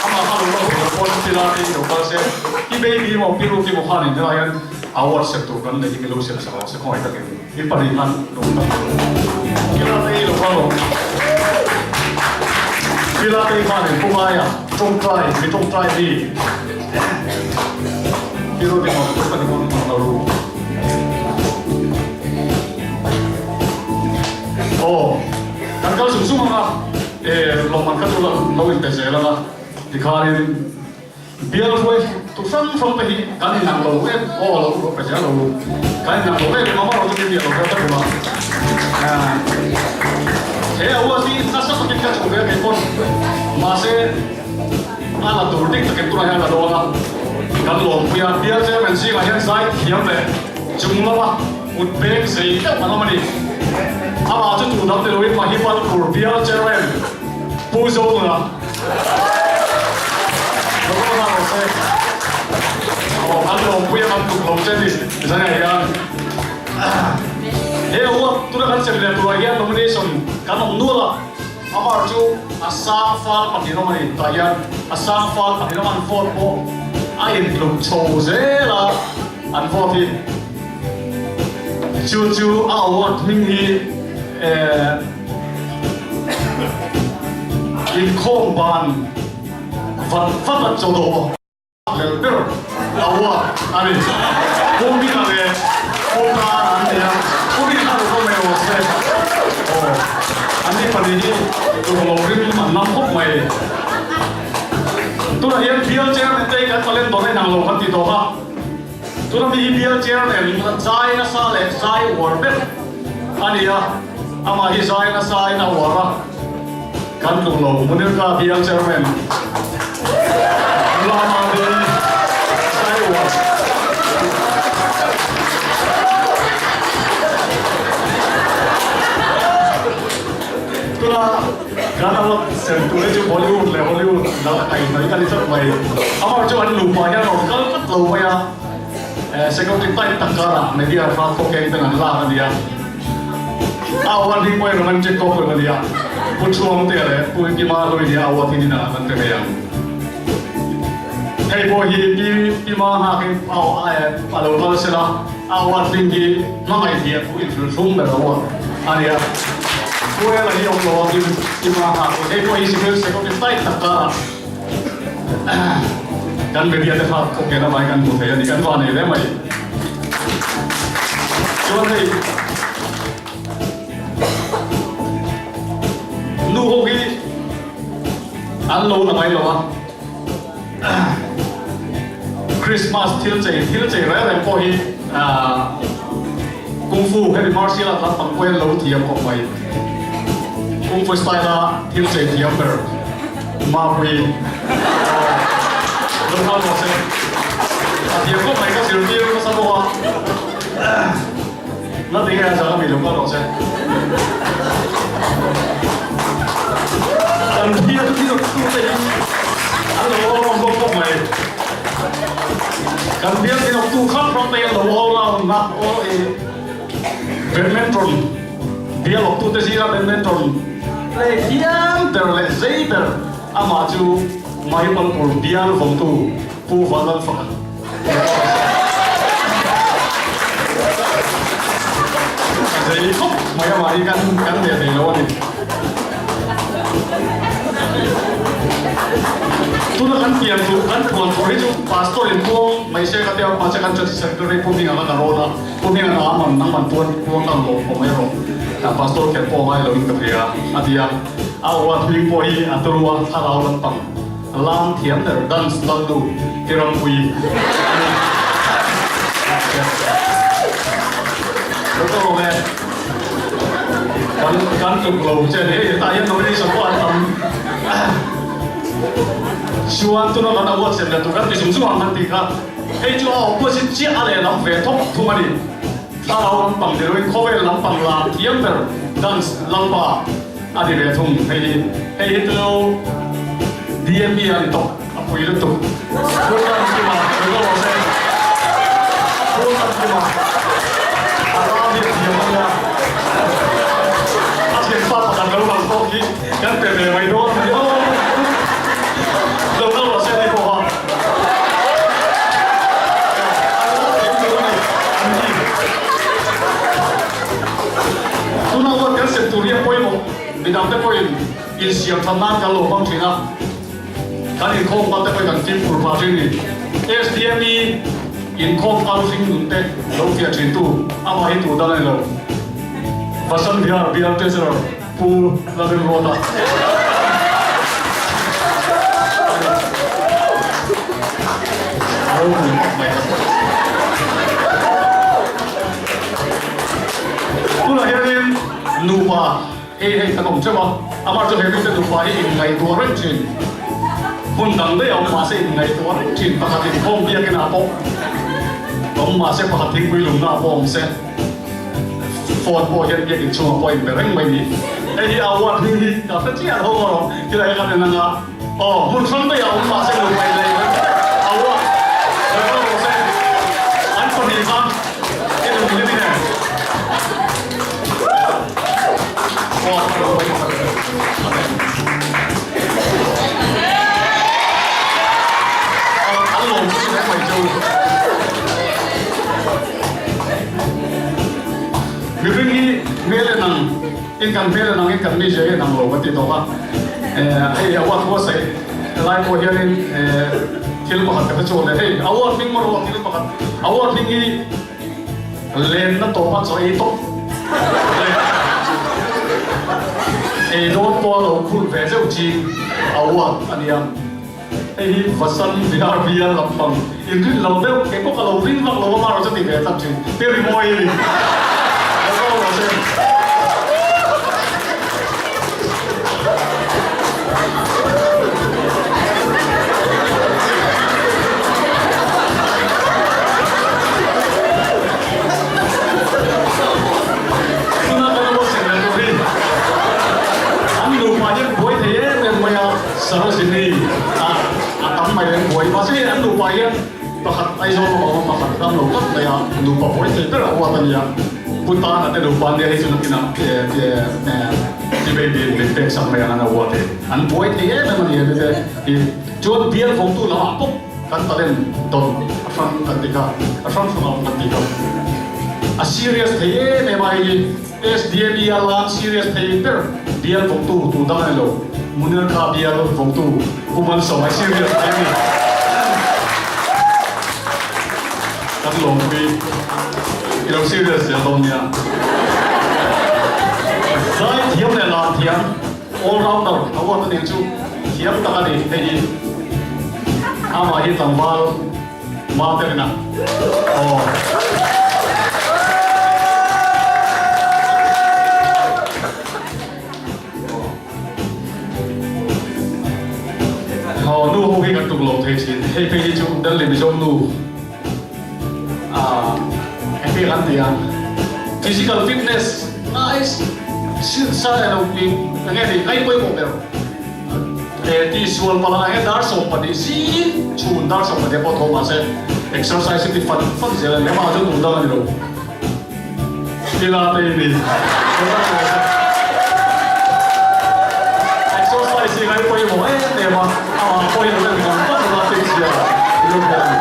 amah kha lo la hmu lo pawh chuti lai te lo kal se, i baby emaw pi Ruth emaw khan in helai hian award sem tur kan nei hi mi lo sem sak rawh se khawngaih takin i pahnih khan lo kal rawh u. Kila te i lo kal rawh. Kila te i khan in Pu Kaia tawngtai mi tawngtai mi pi Ruth emaw pi Ruth emaw an lo ru. Aw, kan kal zung zung ang a, e lawmman kha chu lo inpe zel ang a, tikhanin bial hruai tu hrang hrang te hi kan inang lo em, aw lo lo pe zel lo, kan inang lo em em a, amaherawhchu min biak lo vel ta bawk a, he a uat hi nasa takin ka chhuk ve a kei pawn, mahse a la tur dik takin tunah hian la dawn a, kan lawmpui a, bial chairman zingah hian zai thiam leh chung lama. Kut pek zei deuh an awm a ni. Amah chu tu dang ni loin Mahipalpur bial chairman Pu Zonuna lo kal nghal rawh se. Aw an lawmpui a kan tuk lo che ni zan ah hian he award tuna kan sem leh turah hian nomination kan awm nual a, amah chu a sang fal pahnih awm a ni. Tah hian a sang fal pahnih awm an vote pawh a intluk chho zel a an vote hi. Chu chu a award hming hi inkhawm ban vat vat a chawdawh lel ber award a ni. Pu Mika leh Pu Tan an ni a, Pu Mika lo kal mai rawh se. Aw, an ni pahnih hi tur lo rim an lam khawp mai. Tunah hian bial chairman te hi kan talent dawn a inang lo kan ti tawh a. Tuna mi hi bial chairman zai nasa leh zai uar ber a ni a, amah hi zai nasa in a uar a, kan tluk lo. Munirka bial chairman Lama te zai uar. Tuna kan award sem tur hi chu Bollywood leh Hollywood la kaihhnawih a ni tlat mai. Amah chu an nupa hian a rawn kal tlat lo mai a, security tight tak karah media hra khawkeng ten an lak a nia. A award hi pawhin romantic couple a nia, Pu Chhuangtea leh Pu Kima hlui nia award hi ninah an pe ngei ang. Hei pawh hi Pi Kima nghakin a lo kal sela, a award hming hi hmangaih hliah thu inhrilh hlum ber award a nia. Pu Ela hi awm lo a Pi Kima nghakin hei pawh hi civil security tight tak karah Kan media te kha khawkhen avangin kan hmu thei a ni, kan va nei hle mai. Chuan hei nu ho hi an lo la mai lo a, Christmas thil chei thil chei reng reng pawh hi Kung Fu hemi martial art lampang pawh hian lo thiam khawp mai. Kung Fu style a thil chei thiam ber Mapui lo nghal rawh se. A thiam khawp mai ka zirtir nasa bawk a. Na tinge a zang ami lo nghal rawh se. Kan thiam hi tu te hi an lo awm bawk khawp mai. Kan bial tin awktu hrang hrang te hian lo all round na all i badminton bial awktu te zinga badminton play thiam ber leh zei ber amah chu Mahipalpur bial vawmtu Pu Vanlalfaka Zei khawp mai amah hi kan kan leh thei lo a ni. Tuna kan pian tur kan puan tur hi chu pastor in puang mai se ka tia mahse kan church secretary Pu Hminga kha ka rawn a, Pu Hminga na aman nangman puan puang ka lawm pawh mai rawh pastor kher pawh a ngai lo in ka hria a ti a, a aw a hming pawh hi a turu a thlarau lampang. Lam thiam ber dance lalnu i rampui a ni. Lo ka lawm e. Kan kan tluk lo che ni hei tah hian nomination pawh an tam. Chuan tuna kan award sem leh tur kan ti chung chung ang kan tih kha hei chu a opposite chiah a lehlam ve thawk thung a ni. Thlarau lampang ni loin khawvel lampang lam thiam ber dance lalpa A ti ve thung, hei hi hei hi chu DME a ni tawp, a pui lutuk. Phur tan kima, sawi lo rawh se. Phur tan kima, a ram hi a thiam a nia. A thianpa pakhat lo lang pawh khi kan pe ve mai dawn a ni aw. Lo kal rawh se ni pawh a. A ram thiam tur a ni, an ni. Tuna award kan sem tur hi a pawimawh, midang te pawhin insiam that nan kan lo hmang thin a, kan inkhawm kal te pawhin kan fimkhur phah thin ni. SDME inkhawm kal hring nun te lo fiah thin tu amah hi tur dang a ni lo. Vasant Vihar Bial Treasurer Pu Lalrimruata. A ropui khawp mai. Tunah hianin nupa hei hei kan awm teuh a, amah chu he mite nupa hi inngaihtuah reng thin. Hmun dang daih a awm mahse inngaihtuah reng thin pakhat inkhawm biakinah pawh awm mahse pakhat thingpui lumnaah pawh awm se. Phone pawh hian biakin chungah pawh a inbe reng mai ni. Hei hi a award hming hi ka hre chiah ho erawh tilai hi kan en anga aw hmun hrang daih a awm mahse nupa in nei reng reng award Referral rawh se an pahnih kha i nun hlim in em? Aw a lo mai khat Amen. An lawm chu chu mai chu. Mihring hi hmel en ang in kan hmel en ang in kan mizia hi en ang lo ka ti tawp a, hei award buatsaih lai pawh hianin thil pakhat ka hre chhuak leh hei award hming maw rawh thil pakhat award hming hi lenna tawpa chaw ei tawp leh ei dawn pawha lo khulh ve zeuh ching award a nia. Hei hi Vasant Vihar bial lampang in rin lo deuh, kei pawh ka lo ring vak lo a, amaherawh chu ti ve tlat thin, te rimawi a ni. Lo kal rawh se. Tuna kan lo sem leh tur hi an nupa hian buai thei em em mai a. Sarojini a a tam mai an buai mahse hei an nupa hian pakhat Aizawl lamah awm a pakhat ram lo tlat mai a nupa buai thei ber a huat a nia Pu Tana te nupa an nia hei chu nakinah ti baby in min pek sak mai ang an a huat e an buai thei em em a ni he mite hi chuan bial vawngtu lamah pawh kan talent dawn a hrang kan ti kha a hrang hrang a awm kan ti kha a serious thei em em a hei hi SDME a lam serious thei ber bial vawngtu tu dang a ni lo, Munirka bial vawngtu Pu Malsawma serious thei a ni. Kan lawmpui i lo serious zel dawn nia. Zai thiam leh lam thiam all rounder award a nih chu thiam tak a ni hei hi. Amah hi tlangval Materna aw. Aw nu ho hi kan tuk lo thei thin hei phei hi chu Delhi Mizo nu ah engti kan ti ang physical fitness nice sa elo enge ni ngai pawimawh ber. He tihsual palh ah hian dar 12 zing chhun dar 12 pawh tho mahse. Exercise hi ti fat fat zel a ni. Amah chu duh dang a ni lo. Ila te i ni. Exercise hi ngai pawimawh em em a, amah pawh hi lo en vang vang a tih zia i lo hria a ni.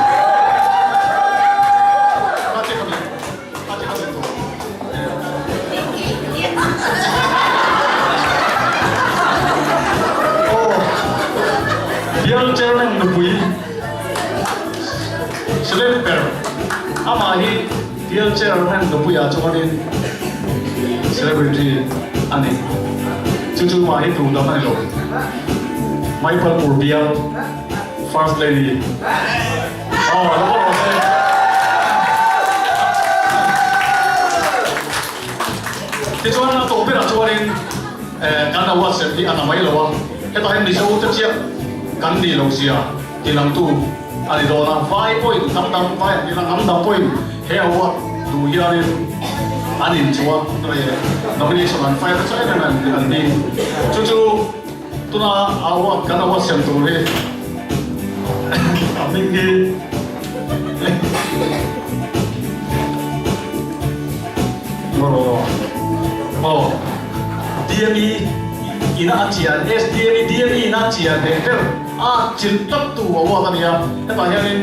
Bial Chairman nupui Select ber amah hi Bial Chairman nupuiah chuanin Celebrity a ni. Chu chu mah hi duh dang a ni lo. Maipalpur bial First Lady. Aw, lo va rawh se. Tichuan a tawh berah chuanin kan award sem hi a na mai lo a, hetah hian Mizo te chiah kan nih loh zia tilangtu a ni dawn a, vai pawhin hnam dang vai an nih la hnam dang pawhin he award duh hianin an inchuh a, nomination an file nasa em em an ni. Chu chu. Tuna award kan award siam tur hi a hming hi Aw DME ina a chian SDME DME ina a chian heh ber a chilh tlat tu award a nia hetah hianin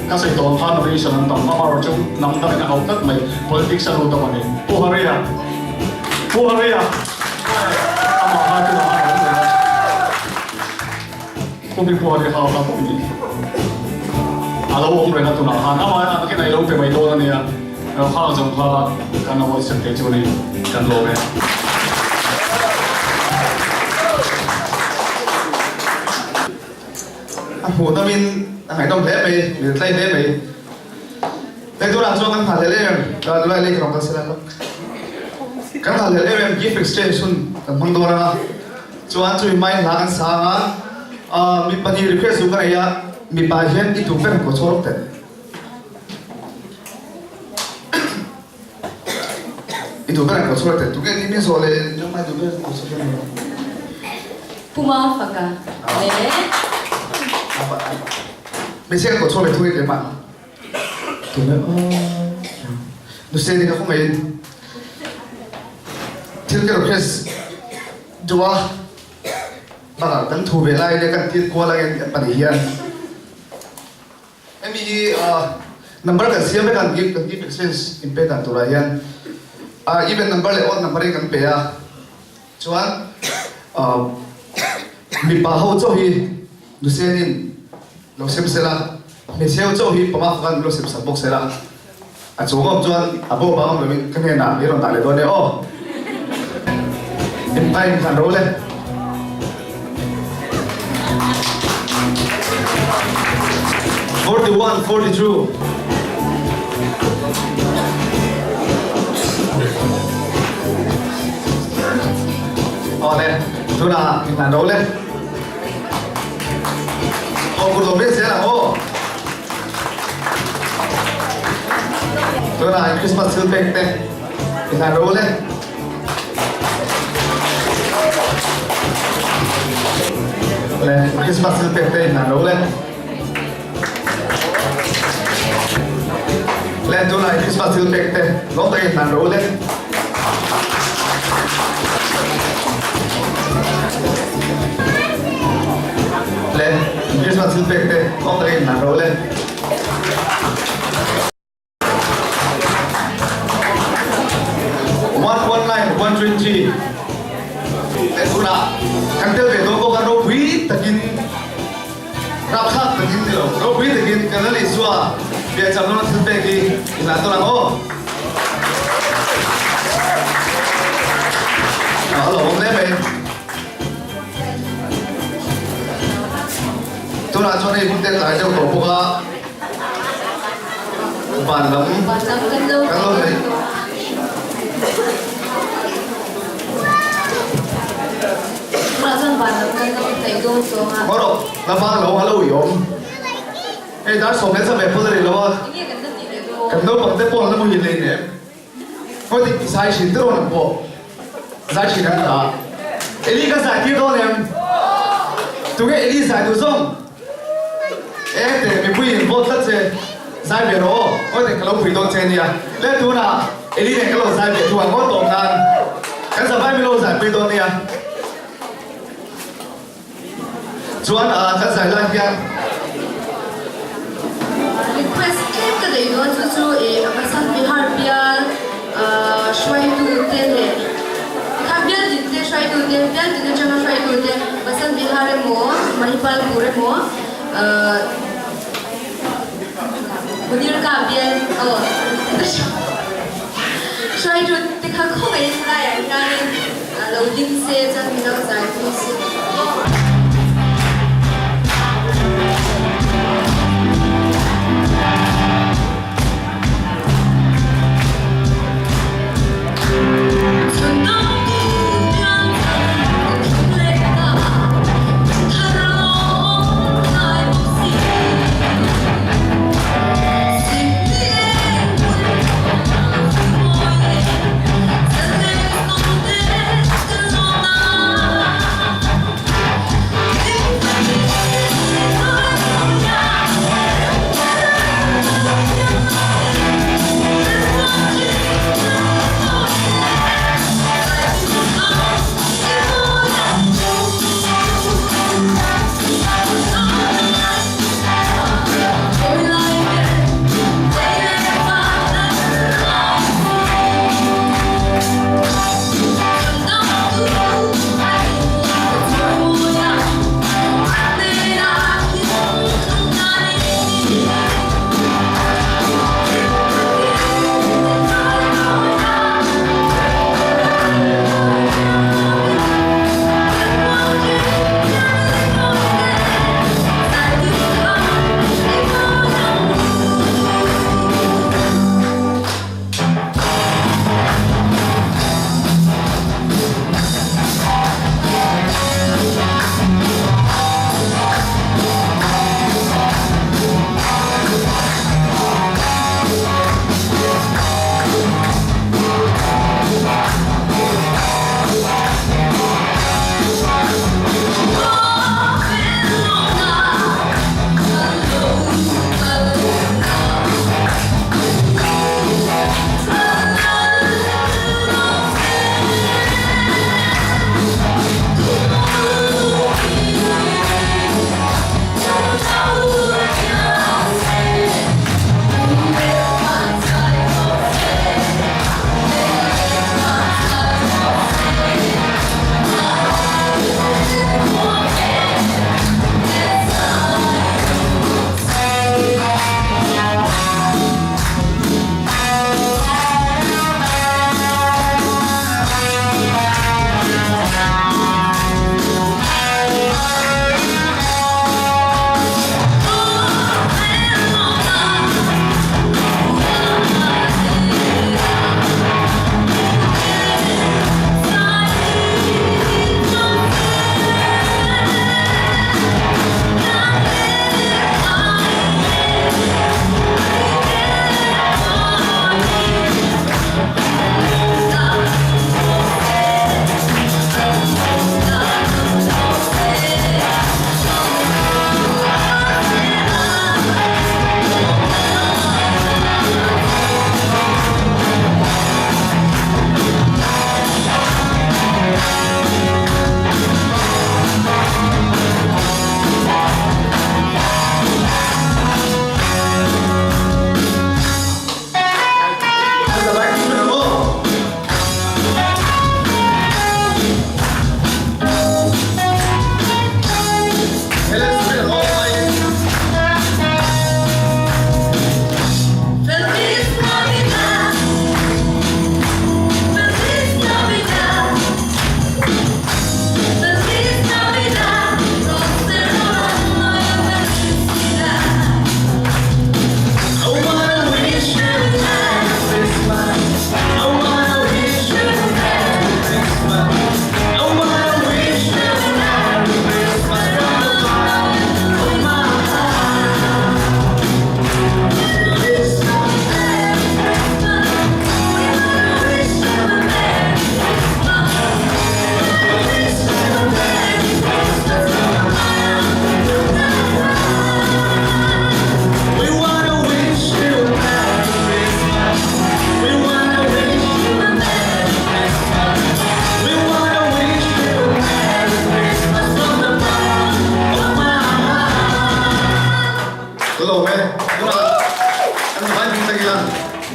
ka sawi tawh ang khan nomination an tam amaherawh chu hnam dangin a hauh tlat mai politics a lut a ni Pu Haria Pu Haria Amah kha chu a awm reng a, khumi pawh hi hau kha pawh ni a lo awm reng a tunah khan amah an khin a i lo pe mai dawn a nia, hau zawng kha kan awih sem thei chu ni kan lawm e. A hmuh nawmin a ngaihnawm hle mai, min tlai hle mai. Hei tunah chuan kan nghahhlelh em em, Lai lei ka rawn kal sela lawk. Kan nghahhlelh em em gift exchange hun kan hmang dawn anga, chuan chumi hmain hla kan sa anga, mipa nih request duh ka nei a, mipa hian i duh vek ang ko chhuak teh. I duh ber ang ko chhuak teh, tunge ni min zawh leh nangmah i duh ber ang ko chhuak teh. Puma faka le. Hmeichhia ka ko chhuak leh thung i keimah. Tunge aw Nuse ni ka khaw mai in thil ka request duh a bakah kan thu ve lai le kan tir kual angin kan pahnih hian hemi hi number kan siam vek a kan give kan give exchange in pe dan turah hian even number leh odd number in kan pe a chuan mipa ho chauh hi Nuse nin Lo sem sela, hmeichheu chauh hi pama khan lo sem sak bawk sela, a chung awm chuan a bo bang awm lovin ka hnenah i rawn dah leh dawn e aw. In time khan ro le. 41, 42. Aw le, tunah in han ro le. Aw kur lo ve zel ang aw. Tunah in Christmas thil pek te i hlan ro le. Le Christmas thil pek te i hlan ro le. Le tunah in Christmas thil pek te lawm tak in hlan ro le. Le Christmas thil pek te lawm tak in hlan ro le. 119 120 Le tunah kan tel ve dawn bawk a ropui takin Rapthlak takin ni lo, ropui takin kan Lal Isua piahcham lawna thil pek hi i hlan tawn ang aw. A lo awm hle mai. Tunah chuan hei hun te tlai deuh tawh bawk a, van lam kan lo hnaih. Haw rawh, la vang lo a lo i awm. Hei dar 10 leh 10 a ri lo a, kan naupang te pawh an la muhil leh nem. Hawi dik ti zai thin deuh an pawh zai thin an ta. Eli ka zai tir dawn em? Tunge Eli zai duh zawng? Eng teh mipui in vote tlat che. Zai ve rawh aw, ngawi teh ka lo pui dawn che nia. Le tunah Eli nen ka lo zai ve thu ang ngawi tawp nan kan zavai min lo zai pui dawn nia. Chuan kan zai lai hian. Request tlem ka neih dawn chu chu i Vasant Vihar bial hruaitu te leh tikhan bial din te hruaitu te bial din atanga hruaitu te Vasant Vihar emaw Mahipalpur emaw Munirka bial aw hruaitu te kha khawngaihin helaiah hianin lo ding se chuan min lo zai pui se.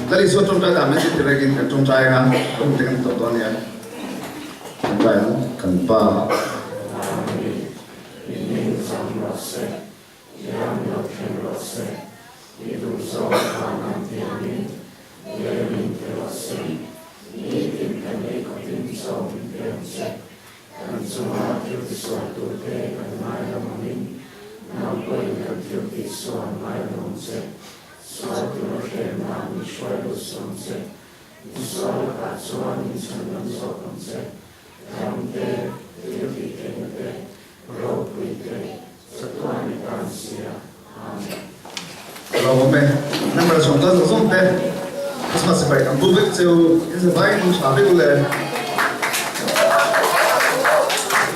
Lal Isua tawngtai dan min zirtir rekin kan tawngtai anga a hun te kan tawp dawn nia. Tawngtai ang kan Pa. Kan chunga thil tisualtute kan ngaidam angin, nang pawhin kan thil tihsual ngaidam ang che. Sual tura hremna min hruai lut sawm che. Misual lakah chuan min chhanlam zawk ang che. Ram te, thil tihtheihna te, ropui te, chatuan i tan sia. Amen. Ka lo awm e. Member chhawm ta zawng zawng te Christmas sipai kan bu vek cheu in zavai in tha vek u le.